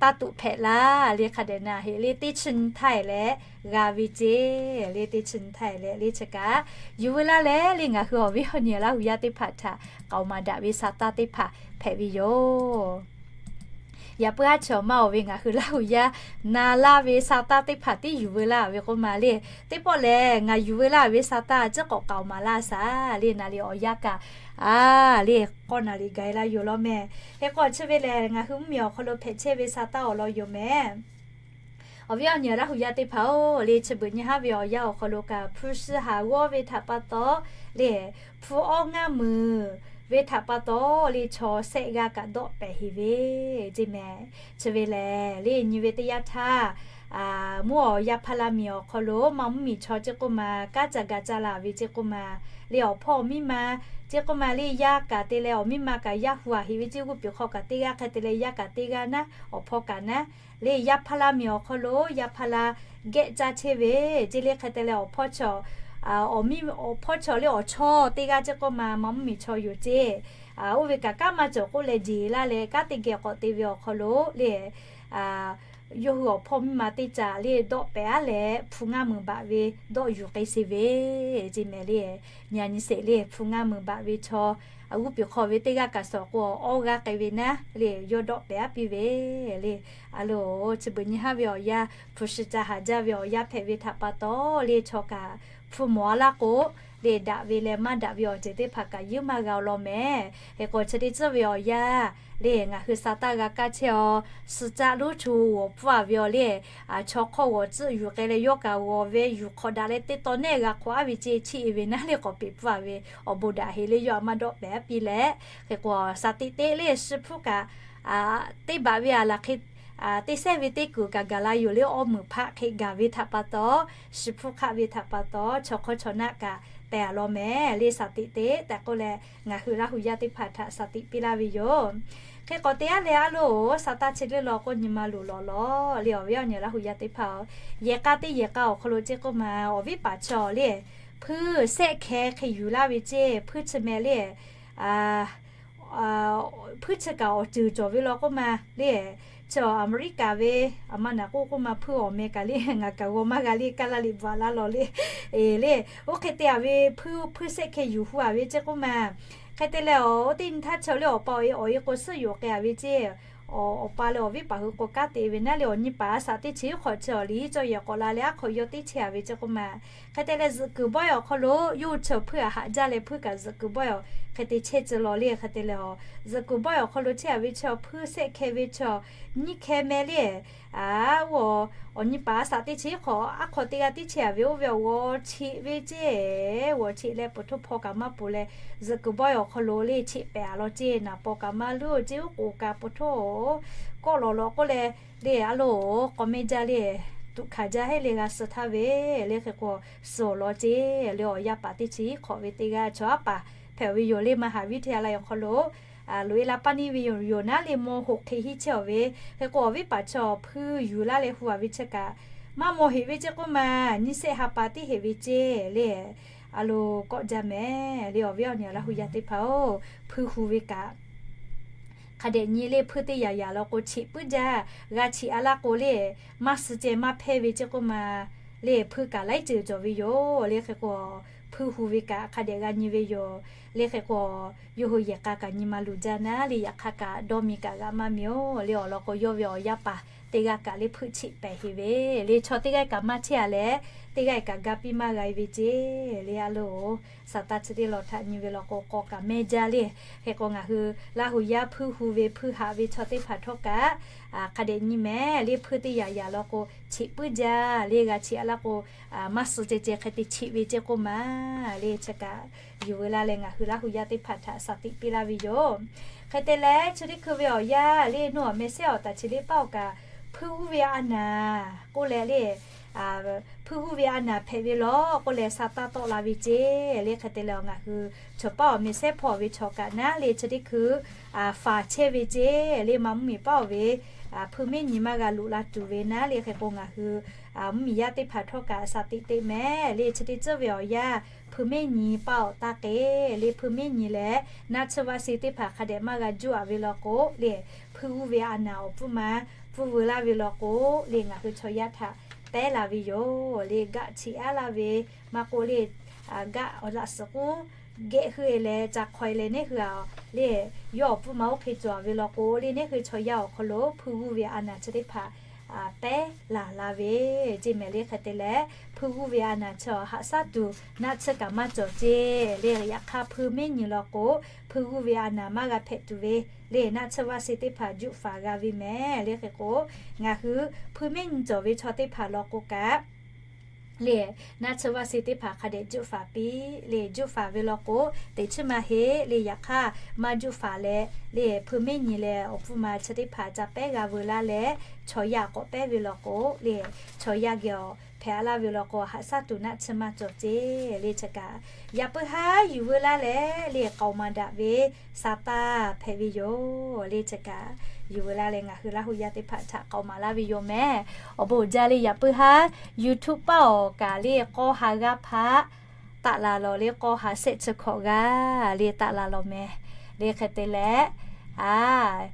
taˇ tuꞈ hpehꞈ la le, hk'a dehꞈ na heꞈ le. Teˇ chi nyi htaˇ e leh g'a ve ceˇ le. Teˇ chi nyi htaˇ e leh le chi kaꞈ yuˬ veu laˇ leh le, ngaˬ hui awˬ viˉ awˬ nyi Laˇ hu yaˇ teˇ hpaˍ htaꞈ k'aoˍ maˍ daꞈ ve sa taˇ teˇ hpaˍ hpehꞈ ve yoˬ. Yaꞈ puiˉ haˉ chi awˬ maˇ oˬ ve ngaˬ hui Laˇ hu yaˇ na laˇ ve sa taˇ teˇ hpaˍ tiˉ yuˬ veu laˇ ve k'oˆ ma le. Teˇ pawˆ lehˬ ngaˬ yuˬ veu laˇ ve sa taˇ ciˉ k'awꞈ k'aoˍ maˍ laˇ shaˍ le. Na le awˬ yanˇ kaꞈ a le k'awˇ na le ga e laˇ yoˬ law mehˍ. Hk'e k'o chi ve lehˬ ngaˬ hui mvuhˇmiˬ awˬ hk'aw lo hpehꞈ chehˇ ve sa taˇ awˬ lawn yoˬ mehˍ. Awˬ viˉ awˬ nyi Laˇ hu yaˇ teˇ hpaˍ-oˬ le, chi beuꞈ nyi haˉ ve awˬ yanˇ awˬ hk'aw lo kaꞈ hpu shi haˍ g'awˇ ve htaꞈ pa taw le, hpu awˇ ngaˇ meuˍ ve htaꞈ pa taw le, chaw sehˆ g'aˇ kaꞈ dawˆ pehˍ heˍ ve ceˇ mehˍ. Chi ve lehˬ le nyi ve teˇ yanˇ htaˇ mvuhˇ awˬ yaˇ hpaˇ laˇ miˬ awˬ hk'aw lo maˇ mvuhˇ miˬ chaw ceˇ k'oˆ ma, kanˉ ca ga ca la ve ceˇ k'oˆ ma, le awˬ hpawˇ awˬ miˇ ma ceˇ k'oˆ ma, le yaˇ kaꞈ te leh awˬ miˇ ma kaꞈ yaˇ hu a heꞈ ve ceˇ, g'uˇ piˍ hk'aw kaꞈ teˇ g'aˇ hk'e te leh yaˇ kaꞈ teˇ g'aˇ naˉ, awˬ hpawˇ kaꞈ naˉ, le yaˇ hpaˇ laˇ miˬ awˬ hk'aw lo yaˇ hpaˇ la geh caˇ chehˇ ve ceˇ, le hk'e te leh awˬ hpawˇ chaw, awˬ miˇ awˬ hpawˇ chaw le awˬ chawˇ teˇ g'aˇ ceˇ k'oˆ ma, maˇ mvuhˇ miˬ chaw yoˬ ceˇ. Oˇ ve kaꞈ kanˉ maˇ cawˬ k'oˆ leh jeˬ laˇ leh kanˉ teˇ geh k'awꞈ te ve awˬ hk'aw lo le, yawˇ hui awˬ hpawˇ miˇ ma teˇ caꞈ le dawˆ pehˍ aˉ leh hpu ngaˇ meunˍ baꞈ ve dawˆ yuˬ k'ai se ve ceˇ mehˍ le. Nyi a nyi sheˍ le hpu ngaˇ meunˍ baꞈ ve chaw, g'uˇ piˍ hk'aw ve teˇ g'aˇ kaꞈ suh k'o awˇ g'aˇ k'ai ve naˉ le yawˇ dawˆ pehˍ aˉ piˇ ve le. A loˬ, chi beuꞈ nyi haˉ ve awˬ yanˇ hpu shi ca haˍ jaˇ ve awˬ yanˇ hpehꞈ ve htaꞈ pa taw le chaw kaꞈ hpu mawˬ a laˇ k'o le daꞈ ve leh maˇ daꞈ ve awˬ ceuˬ teˇ hpaˍ kaꞈ yeuˉ maˇ g'a law mehˍ. Hk'e k'o chi teˇ tcuhˉ ve awˬ yanˇ le ngaˬ hui sa taˇ g'a kaˇ chehˇ aw, suh caˆ lonˉ chu g'awˬ pfuhˇ a ve awˬ le, chaw hk'awˇ g'awˬ tcuhˆ yuˬ k'ai leh yawˇ kaꞈ g'awˬ ve yuˬ hk'awꞈ daꞈ leh teˇ taw nehˆ g'a hk'awꞈ aˉ ve ceˇ, chiˇ e ve naˉ le k'awꞈ peꞈ pfuhˇ a ve awˬ bon daꞈ heˍ le yawˇ a maˇ dawˆ pehˍ aˉ piˇ leh, hk'e k'o saˍ teꞈ teˇ le shi hpfuhˇ kaꞈ teˇ baꞈ ve a laˬ hk'e teˇ sehˉ ve teˇ kuiˬ kaꞈ gaˬ la yoˬ le, awˇ meunˍ hpaˆ hk'e gaˬ ve htaꞈ pa taw, shi hpfuhˇ hk'aˆ ve htaꞈ pa taw chaw hk'awˇ chaw naˆ kaꞈ pehˍ a law mehˍ le. Saˍ teꞈ teˇ tehꞈ k'oˆ leh ngaˬ hui Laˇ hu yaˇ teˇ hpaˍ htaꞈ saˍ teꞈ piˇ laˇ ve yoˬ. Hk'e k'awꞈ te aˉ leh a loˬ, sa taˇ chi le law k'o nyi ma luˬ lawˬ lawˬ le awˬ viˉ awˬ nyi Laˇ hu yaˇ teˇ hpaˍ-oˬ, yehˬ k'a teˇ yehˬ k'a awˬ hk'aw lo ceˇ k'oˆ ma, awˬ viˉ paˍ chaw le hpuiˇ sehˆ hkeh hk'e yuˬ laˇ ve ceˇ, hpuiˇ chi mehˍ le hpuiˇ chi kaꞈ awˬ ceuˬ cawˬ ve law k'oˆ ma le. Chi Aˍmeˍriˆkaˍ ve aˬ ma naˬ k'oˆ k'oˆ ma hpuiˇ awˬ meh kaꞈ le ngaˬ kaꞈ g'aw maˇ g'a le, kaˇ laˇ liꞈ bvuhꞈ laˇ law le. Le, oˇ hk'e te a ve hpuiˇ, hpuiˇ sehˆ hkeh yuˬ hu a ve ceˇ k'oˆ ma. Hk'e te leh awˬ oˇ teˇ nyi htaˇ chaw le awˬ pa awˬ e awˬ e k'o suhˉ yoˬ k'ai a ve ceˇ. Awˬ pa leh awˬ viˉ paˍ hui k'o kanˉ te ve naˉ le awˬ nyi paˍ a saˍ teˇ chi hk'awꞈ chi awˬ liˇ cawˇ yehˬ k'awꞈ la leh aˉ hk'awꞈ yawˇ teˇ chehˇ a ve ceˇ k'oˆ ma. Hk'e te leh zuhꞈ kuiˬ bawehˇ awˬ hk'aw lo yawˇ hui chi awˬ hpuiˇ a haꞈ jaˇ leh hpuiˇ kaꞈ zuhꞈ kuiˬ bawehˇ awˬ hk'e te chehˇ tcuh law le. Hk'e te leh awˬ zuhꞈ kuiˬ bawehˇ awˬ hk'aw lo chehˇ a ve chi awˬ hpuiˇ sehˆ hkeh ve chi awˬ nyiˇ hkeh meh le. A, oˇ awˬ nyi paˍ a saˍ teˇ chi hk'awꞈ aˉ hk'awꞈ teˇ g'aˇ teˇ chehˇ a ve oˇ ve awˬ g'awˬ cheꞈ ve ceˇ, g'awˬ cheꞈ leh peuˬ htoˇ hpaw kaꞈ maˇ peuˬ leh, zuhꞈ kuiˬ bawehˇ awˬ hk'aw lo le cheꞈ pehˍ a law ceˇ, naˍ paw kaꞈ maˇ luˇ ceˇ, uˉ k'oˍ kaꞈ peuˬ htoˇ kawˆ lawˬ lawˬ k'oˆ leh, le a loˬ k'awꞈ meh jaˇ le, tuꞈ hkanˍ jaˇ heˆ le g'a suh htaˇ ve le. Hk'e k'o suh awˬ lawn ceˇ le awˬ yaˇ paˍ teˇ chi hk'awꞈ ve teˇ g'aˇ chaw aˉ paˍ hpehꞈ ve yoˬ le. Maˇ haˍ viˉ hteˇ a la awˬ hk'aw lo loꞈ e la paˇ neˇ ve yoˬ yoˬ naˉ le maw hoꞈ hk'e henˇ chehˇ awˬ ve. Hk'e k'o awˬ viˉ paˍ chaw hpuiˇ yuˬ laˇ leh hu a ve chi kaꞈ maˇ maw heꞈ ve ceˇ k'oˆ ma, nyiˇ sehˆ ha pa tiˉ heꞈ ve ceˇ le. A loˬ kawˆ jaˇ mehˍ le awˬ viˉ awˬ nyi Laˇ hu yaˇ teˇ hpaˍ-oˬ, hpuiˇ hu ve kaꞈ hk'a dehꞈ nyi le hpuiˇ teˇ yaꞈ yaꞈ law k'o cheꞈ puiˉ jaˇ. G'a cheꞈ a laˇ k'o le maˇ suh ceh maˇ hpehˇ ve ceˇ k'oˆ ma, le hpuiˇ kaꞈ laiˉ ceuˬ cawˬ ve yoˬ le. Hk'e k'o hpuiˇ hu ve kaꞈ hk'a dehꞈ g'a nyi ve yoˬ le. Hk'e k'o yawˇ hui yehˬ k'a kaꞈ nyi ma luˬ jaˇ naˉ le, yaꞈ hk'aˇ kaꞈ dawˇ mi kaꞈ g'a maˇ miˬ-oˬ le. Awˬ lawn k'o yawˇ ve awˬ yaˇ paˍ teˇ g'aˇ kaꞈ le hpuiˇ cheꞈ pehˍ heꞈ ve le. Chaw teˇ g'aˇ kaꞈ maˇ chehˇ a leh, teˇ g'aˇ kaꞈ ga piˇ maˇ g'a e ve ceˇ le. A loˬ, saˍ taˇ chi teˇ law htaꞈ nyi ve law k'o k'aw kaꞈ mehˇ jaˇ le. Hk'e k'o ngaˬ hui Laˇ hu yaˇ hpuiˇ hu ve hpuiˇ haꞈ ve chaw teˇ hpaˍ htawˇ kaꞈ hk'a dehꞈ nyi mehˍ le. Hpuiˇ teˇ yaꞈ yaꞈ law k'o cheꞈ puiˉ jaˇ le. G'a cheꞈ a laˇ k'o maˇ suh ceh ceh hk'e te cheꞈ ve ceˇ k'oˆ ma le. Chi kaꞈ yuˬ veu laˇ leh ngaˬ hui Laˇ hu yaˇ teˇ hpaˍ htaꞈ saˍ tiꞈ piˇ laˇ ve yoˬ. Hk'e te leh chi teˇ hkui ve awˬ yanˇ le nuˇ awˬ meh sehˉ awˬ taˍ chi le paˉ awˬ kaꞈ hpuiˇ g'uˇ ve a naˍ k'oˆ leh le, hpuiˇ g'uˇ ve a naˍ hpehꞈ ve law k'oˆ leh sa taˇ tawˆ la ve ceˇ le. Hk'e te leh ngaˬ hui chaw paˉ awˬ meh sehˉ hpawˇ ve chaw kaꞈ naˉ le chi teˇ hkui faˍ chehˇ ve ceˇ le. Maˇ mvuhˇ miˬ paˉ awˬ ve hpuiˇ mehˉ nyi maˇ g'a loꞈ la tuˬ ve naˉ le. Hk'e k'o ngaˬ hui mvuhˇ miˬ yaˇ teˇ hpaˍ htawˇ kaꞈ saˍ tiꞈ teꞈ mehˍ le. Chi teˇ tcuhˉ ve awˬ yanˇ hpuiˇ mehˉ nyi paˉ awˬ taˇ k'e le, hpuiˇ mehˉ nyi leh naˆ tsuhˇ vaˆ se teˇ hpaˍ hk'a dehꞈ maˇ g'a juˇ a ve law k'o le, hpuiˇ g'uˇ ve a naˍ awˬ pfuhˇ ma pfuhˇ veu laˇ ve law k'o le, ngaˬ hui chaw yaˇ htaꞈ pehˉ la ve yoˬ le. Gaˆ cheꞈ aˉ laˇ ve maˇ k'oˆ le, gaˆ awˬ laꞈ suhˍ k'uˉ geh hui e leh ca hk'aw e leh neˇ hui a le, yawˇ awˬ pfuhˇ ma oˇ hk'e cawˬ ve law k'o le, neˇ hui chaw yaˇ awˬ hk'aw lo hpuiˇ g'uˇ ve a naˍ chi teˇ hpaˍ pehˉ laˬ la ve ceˇ mehˍ le. Hk'e te leh hpuiˇ g'uˇ ve a naˍ chi haꞈ shaˉ tuˬ naˆ tsuhˇ kaꞈ maˇ cawˬ ceˇ le. Yaꞈ hk'aˇ hpuiˇ mehˉ nyi law k'o hpuiˇ g'uˇ ve a naˍ maˇ g'a hpehꞈ tuˬ ve le, naˆ tsuhˇ vaˆ se teˇ hpaˍ juˆ faˍ g'a ve mehˍ le. Hk'e k'o ngaˬ hui hpuiˇ mehˉ nyi cawˬ ve chaw teˇ hpaˍ law k'o kaꞈ le, naˆ tsuhˇ vaˆ suh teˇ hpaˍ hk'a dehꞈ juˆ faˍ piˇ le. Juˆ faˍ ve law k'o, teꞈ chiˉ maˇ heˆ le. Yaꞈ hk'aˇ maˇ juˆ faˍ leh le, hpui miˉ nyi leh awˬ hpfuhˇ ma chi teˇ hpaˍ ca pehˉ g'a veu laˇ leh, chaw yaˇ k'awꞈ pehˉ ve law k'o le, chaw yaˇ geh awˬ hpehꞈ a laˇ ve law k'o, haꞈ shaˉ tuˬ naˆ tsuhˇ maˇ cawˬ ceˇ le. Chi kaꞈ yaꞈ puiˉ haˉ yuˬ veu laˇ leh le, k'aoˍ maˍ daꞈ ve sa taˇ hpehꞈ ve yoˬ le. Chi kaꞈ yuˬ veu laˇ leh ngaˬ hui Laˇ hu yaˇ teˇ hpaˍ htaꞈ k'aoˍ maˍ laˇ ve yoˬ mehˍ. Awˬ bon uiˍ jaˇ le. Yaꞈ puiˉ haˉ YouTube paˆ awˬ kaꞈ le, k'aw ha g'aˇ hpaˆ taˆ la lawˬ le, k'aw ha shehˆ chi hkawꞈ g'aˇ le taˆ la lawˬ mehˍ. Le hk'e te leh, a,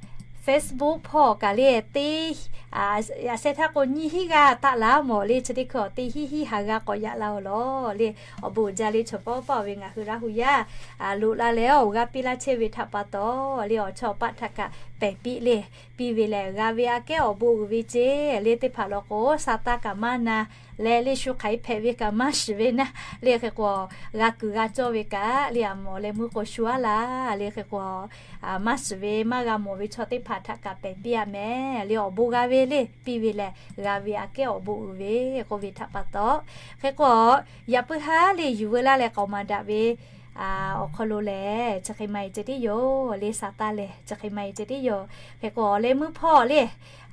Facebook hpawˇ kaꞈ le, teˇ, a, a sheh htaˇ k'o nyiˇ hinˉ g'aˇ taˆ la mawˬ le. Chi teˇ hkui awˬ teˇ hinˉ hinˉ ha g'aˇ k'awꞈ yaꞈ la-oˬ lawˬ le. Awˬ bon uiˍ jaˇ le. Chaw pawˆ paˆ ve ngaˬ hui Laˇ hu yaˇ loꞈ la leh awˬ g'aˇ piˇ laˇ chehˇ ve htaꞈ pa taw le, awˬ chawˇ awˬ paˆ htaꞈ kaꞈ pehˬ piˇ le. Piˇ ve lehˬ g'a ve aꞈ kehˉ awˬ bon uiˍ ve ceˇ le. Teˇ hpaˍ law k'o, sa taˇ kaꞈ maˇ na leh le, shu hk'aˬ hk'e hpehꞈ ve kaꞈ maˇ shiˍ ve naˇ le. Hk'e k'o, g'a kuiˬ g'a cawˇ ve kaꞈ le, a mawˬ leh meuˇ k'o shu aˉ laˇ le. Hk'e k'o, maˇ shiˍ ve maˇ g'a mawˬ ve chaw teˇ hpaˍ htaꞈ kaꞈ pehˬ piˇ-a mehˍ le. Awˬ bon g'a ve le, piˇ ve lehˬ g'a ve aꞈ kehˉ awˬ bon uiˍ ve k'oˆ ve htaꞈ pa taw. Hk'e k'o, yaꞈ puiˉ haˉ le yuˬ veu laˇ leh k'aoˍ maˍ daꞈ ve awˬ hk'aw lo lehˬ, chi hk'e maˇ heˆ ceh tiˉ yoˬ le. Sa taˇ lehˬ chi hk'e maˇ heˆ ceh tiˉ yoˬ. Hk'e k'o, awˬ leh meuˇ hpawˇ le,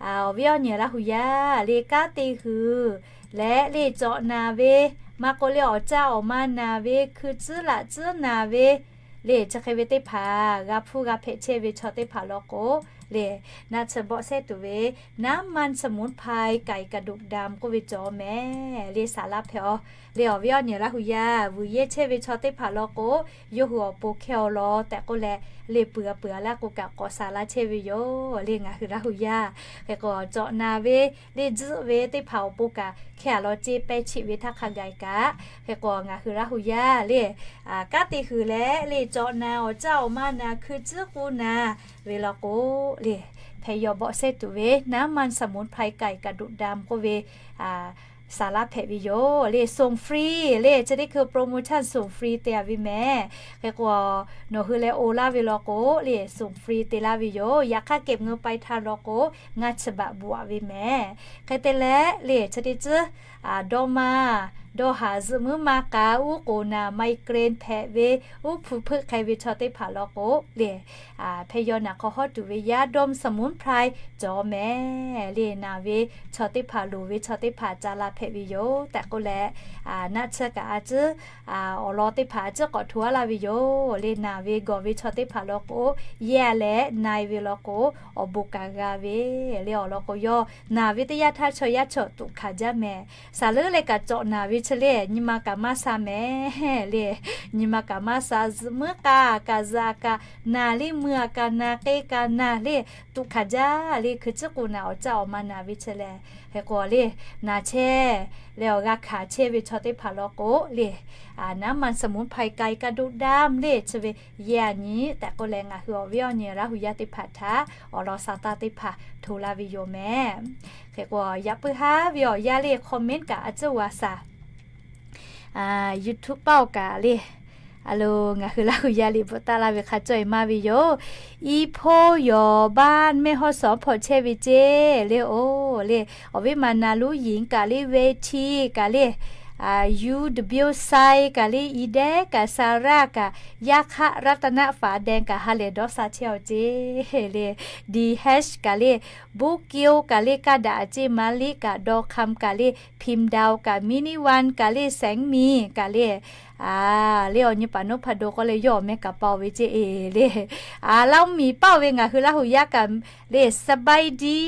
awˬ viˉ awˬ nyi Laˇ hu yaˇ le, kanˉ te huiˍ leh le, cawꞈ naˍ ve, maˇ k'oˆ le, awˬ caˇ awˬ ma naˍ ve, hkui tcuhˉ laꞈ tcuhˉ naˍ ve le, chi hk'e ve teˇ hpaˍ g'a hpuˇ g'a hpehꞈ chehˇ ve chaw teˇ hpaˍ law k'o le, naˆ tsuhˇ bawˆ sehˉ tuˬ ve น้ำมันสมุนไพร ไก่กระดูกดำ k'oˆ ve cawˬ mehˍ le. Saˍ laˇ hpehꞈ-aw le. Awˬ viˉ awˬ nyi Laˇ hu yaˇ vuiˬ yehˇ chehˇ ve chaw teˇ hpaˍ law k'o, yawˇ hui awˬ pon hkehˇ-aw law tehꞈ k'oˆ leh, le peuˬ a peuˬ a laˇ k'o kaꞈ k'awꞈ saˍ laˇ chehˇ ve yoˬ le. Ngaˬ hui Laˇ hu yaˇ hk'e k'o, cawꞈ naˍ ve le, tzuhˆ ve teˇ hpaˍ awˬ pon kaꞈ hkehˇ-a law ceˇ, pehˇ cheˆ ve htaˇ hk'a gaˬ kaꞈ. Hk'e k'o, ngaˬ hui Laˇ hu yaˇ le, kanˉ te huiˍ leh le, cawꞈ naˍ, awˬ caˇ awˬ ma naˍ, hkui tcuhˉ k'u naˍ ve law k'o le, hpehꞈ yaw bawˆ sehˉ tuˬ ve น้ำมันสมุนไพร ไก่กระดูกดำ k'oˆ ve saˍ laˇ hpehꞈ ve yoˬ le. Soˍ free le, chi teˇ hkui promotion soˍ free te-a ve mehˍ. Hk'e k'o, nawˬ hui leh oˬ laˇ ve law k'o le, soˍ free te laˇ ve yoˬ. Yaꞈ hk'aˇ เก็บเงินปลายทาง law k'o, ngaˇ chi baꞈ bvuhꞈ-a ve mehˍ. Hk'e te leh le, chi teˇ tcuhˉ dawˇ maˇ dawˇ haˍ zuhꞈ muiˉ maˇ k'a, uˉ k'oˍ naˍ, migraine hpehꞈ ve, uˉ hpu hpeuˆ hk'e ve chaw teˇ hpaˍ law k'o le, hpehꞈ yaw naˬ hk'aw hawˉ tuˬ ve ยาดมสมุนไพร cawˬ mehˍ le. Naˬ ve chaw teˇ hpaˍ, loˍ ve chaw teˇ hpaˍ ca la hpehꞈ ve yoˬ tehꞈ k'oˆ leh, naˆ tsuhˇ kaꞈ a tcuhˉ awˬ lawn teˇ hpaˍ a tcuhˉ k'awꞈ hto-a laˇ ve yoˬ le. Naˬ ve gawˬ ve chaw teˇ hpaˍ law k'o, yehˇ leh na-e ve law k'o, awˬ bon kaꞈ g'a ve le. Awˬ lawn k'o, yawˇ naˬ ve teˇ yanˇ htaˇ chaw yaˇ chaw tuꞈ hkanˍ jaˇ mehˍ. Saˍ leuˉ leh kaꞈ cawꞈ naˍ ve chi le, nyi ma kaꞈ maˇ sha mehˍ le. Nyi ma kaꞈ maˇ sha, zuhꞈ muiˉ k'a kaꞈ, zuhꞈ kaꞈ naˍ le, mui kaꞈ naˍ, k'e kaꞈ naˍ le, tuꞈ hkanˍ jaˇ le. Hkui tcuhˉ k'u naˍ, awˬ caˇ awˬ ma naˍ ve chi lehˬ, hk'e k'o le, naˬ chehˇ leh awˬ g'a hkanˍ chehˇ ve chaw teˇ hpaˍ law k'o le, น้ำมันสมุนไพร ไก่กระดูกดำ le chi ve yehˇ-a nyi tehꞈ k'oˆ leh, ngaˬ hui awˬ viˉ awˬ nyi Laˇ hu yaˇ teˇ hpaˍ htaꞈ awˬ lawn saˍ taˇ teˇ hpaˍ hto laˇ ve yoˬ mehˍ. Hk'e k'o, yaꞈ puiˉ haˉ ve awˬ yanˇ le, comment kaꞈ a tcuhˉ g'a saˍ YouTube paˆ awˬ kaꞈ le, a lo, ngaˬ hui Laˇ hu yaˇ liꞈ bvuhꞈ taˆ laˇ ve hk'a cawˇ-e maˇ ve yoˬ. อีโพ yawˬ บ้านแม่ฮ่องสอน hpawˇ chehˇ ve ceˇ le. Oˬ le, awˬ viˉ ma naˍ luˉ yiˍ kaꞈ le, เวที kaꞈ le, ยูดับเบิลยู ไซ kaꞈ le, อีแดง kaꞈ, ซาร่า kaꞈ, ย่าคะ รัตนฝาแดง kaꞈ ha lehˬ dawˇ sha chehˇ-aw ceˇ le. ดีแฮช kaꞈ le, บุกิว kaꞈ le, kaˇ daꞈ a ceˇ, มะลิ kaꞈ, ดอคำ kaꞈ le, พิมพ์ดาว kaꞈ, มินิวัน kaꞈ le, แสงมี kaꞈ le, a le, awˬ nyi paˍ นพดล k'oˆ leh yawˇ awˬ meh kaꞈ paoˍ ve ceˇ e le. A, Laˇ mvuhˇmiˬ paoˍ ve ngaˬ hui Laˇ hu yaˇ kaꞈ le, สบายดี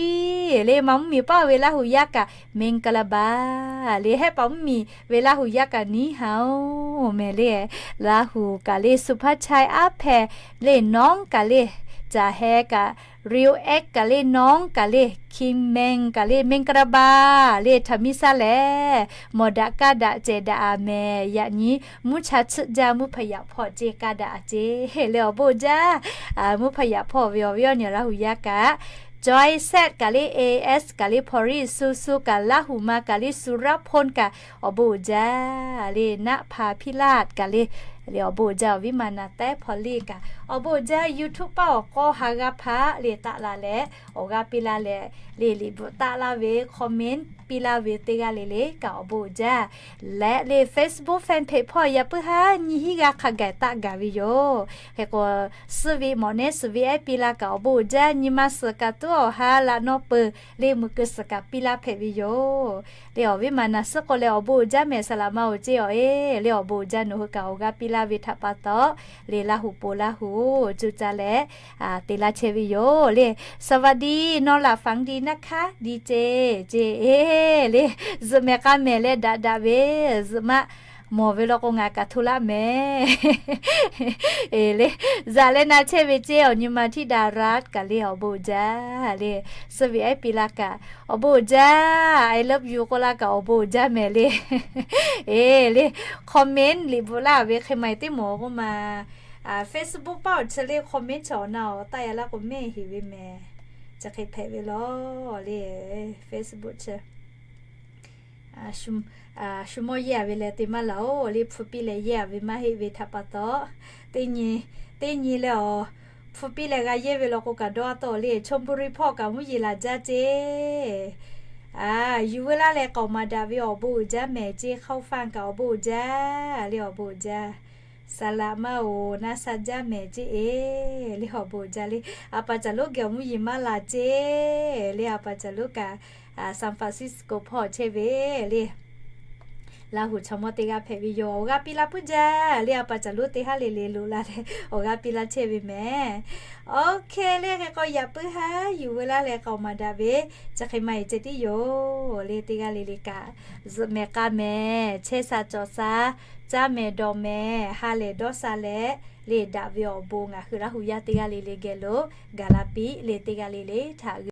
le. Maˍ mvuhˇmiˬ paoˍ ve Laˇ hu yaˇ kaꞈ မင်္ဂလာပါ le. Hehˆ paˍ mvuhˇmiˬ ve Laˇ hu yaˇ kaꞈ 你好 mehˍ le. Laˇ hu kaꞈ le, สุภาชัย aˉ hpehꞈ le, น้อง kaꞈ le, caˬ heh kaꞈ, ริวแอ็ก kaꞈ le, น้อง kaꞈ le, คิมแมง kaꞈ le, မင်္ဂလာပါ le. Htaꞈ miˇ shaˉ lehˬ, mawˬ daꞈ kaˇ daꞈ cehˬ daꞈ-a mehˍ. Yaꞈ nyi mvuhˇ cha tsuhˆ jaˇ, mvuhˇ hpaˍ yaꞈ hpawˇ ceˇ kaˇ daꞈ a ceˇ le. Awˬ bon jaˇ, mvuhˇ hpaˍ yaꞈ hpawˇ ve awˬ viˉ awˬ nyi Laˇ hu yaˇ kaꞈ, จอยแซด kaꞈ le, เอเอส kaꞈ le, พอลลี่ Susu kaꞈ, Laˇ hu ma kaꞈ le, สุรพล kaꞈ, awˬ bon jaˇ le. Naˆ hpa พิราช kaꞈ le, Le awˬ bon uiˍ jaˇ awˬ viˉ ma naˍ tehˉ hpaw liˇ kaꞈ, awˬ bon uiˍ jaˇ YouTube paˆ awˬ k'aw ha g'a hpaꞈ le taˆ la leh, awˬ g'aˇ piˇ laˇ leh, le liꞈ bvuhꞈ taˆ laˇ ve, comment piˇ laˇ ve teˇ g'aˇ le le kaꞈ awˬ bon uiˍ jaˇ. Leh le Facebook fan page hpawˇ yaꞈ puiˉ haˉ nyiˇ hinˉ g'aˇ hk'a gaˬ taˆ gaˬ ve yoˬ. Hk'e k'o, suh ve mawꞈ nehˉ suh ve ehˉ piˇ laˇ kaꞈ awˬ bon uiˍ jaˇ. Nyi ma suhˍ kaꞈ tuˉ awˬ ha laꞈ nawˇ peuˬ le meuꞈ keu suhˍ kaꞈ piˇ laˇ hpehꞈ ve yoˬ. Le awˬ viˉ ma naˍ suhˉ k'o leh awˬ bon uiˍ jaˇ mehˍ, saˍ laꞈ ma oˬ ceˇ awˬ e. Le awˬ bon uiˍ jaˇ nawˬ hui kaꞈ awˬ g'aˇ piˇ laˇ ve htaꞈ pa taw, le Laˇ huˍ po Laˇ huˍ cuˇ caˇ leh te laˇ chehˇ ve yoˬ le. สวัสดี นอนหลับฝันดีนะคะ ดีเจ ceˇ e. Le zuhꞈ mehˍ k'a mehˍ leh daꞈ daꞈ ve, zuhꞈ maˆ mawˬ ve law k'o ngaˬ kaꞈ hto laˇ mehˍ. E le, zaꞈ leh na chehˇ ve ceˇ awˬ nyi ma ธิดารัตน์ kaꞈ le awˬ bon uiˍ jaˇ le. Suh ve ehˉ piˇ laˇ kaꞈ awˬ bon uiˍ jaˇ. I love you k'oˆ laˇ kaꞈ awˬ bon uiˍ jaˇ mehˍ le. E le, comment liꞈ bvuhꞈ laˇ ve hk'e ma e teˇ mawˬ k'oˆ ma. Facebook paˆ awˬ chi le comment chi awˬ na awˬ taˆ yaꞈ laˇ k'o mehˆ heˍ ve mehˍ. Chi hk'e hpehꞈ ve law le. Facebook chi shu mawˇ yehˇ a ve leh te maˇ laˬ oˬ le, hpu piˇ leh yehˇ a ve maˇ heˆ ve htaꞈ pa taw, teˇ nyi, teˇ nyi leh awˬ hpu piˇ leh g'a yehˇ ve law k'o kaꞈ dawˇ a taw le. ชลบุรี hpawˇ kaꞈ mvuhˇ yeˬ laˬ jaˇ ceˇ. Yuˬ veu laˇ leh k'aoˍ maˍ daꞈ ve awˬ bon uiˍ jaˇ mehˍ ceˇ. เข้าฟัง kaꞈ awˬ bon uiˍ jaˇ le, awˬ bon uiˍ jaˇ. Saˍ laꞈ ma oˬ na sha jaˇ mehˍ ceˇ e. Le awˬ bon uiˍ jaˇ le. A pa caˬ lonˉ geh awˬ mvuhˇ yeˬ maˇ laˬ ceˇ le. A pa caˬ lonˉ kaꞈ San Francisco hpawˇ chehˇ ve le. Laˇ huˍ chaw mawˇ teˇ g'aˇ hpehꞈ ve yoˬ. Awˬ g'aˇ piˇ laˇ puiˉ jaˇ le. A pa caˬ lonˉ teˇ haˉ le le loꞈ la leh awˬ g'aˇ piˇ laˇ chehˇ ve mehˍ. Okay le, hk'e k'o yaꞈ puiˉ haˉ yuˬ veu laˇ leh k'aoˍ maˍ daꞈ ve chi hk'e ma e ceh tiˉ yoˬ le. Teˇ g'aˇ le le kaꞈ zuhꞈ mehˍ k'a mehˍ, chehˇ sha cawˬ sha, caˇ mehˍ dawˬ mehˍ, ha lehˬ dawˇ sha leh le daꞈ ve awˬ bon ngaˬ hui Laˇ huˍ yaˇ teˇ g'aˇ le le geh lo gaˬ la piˇ le. Teˇ g'aˇ le le htaꞈ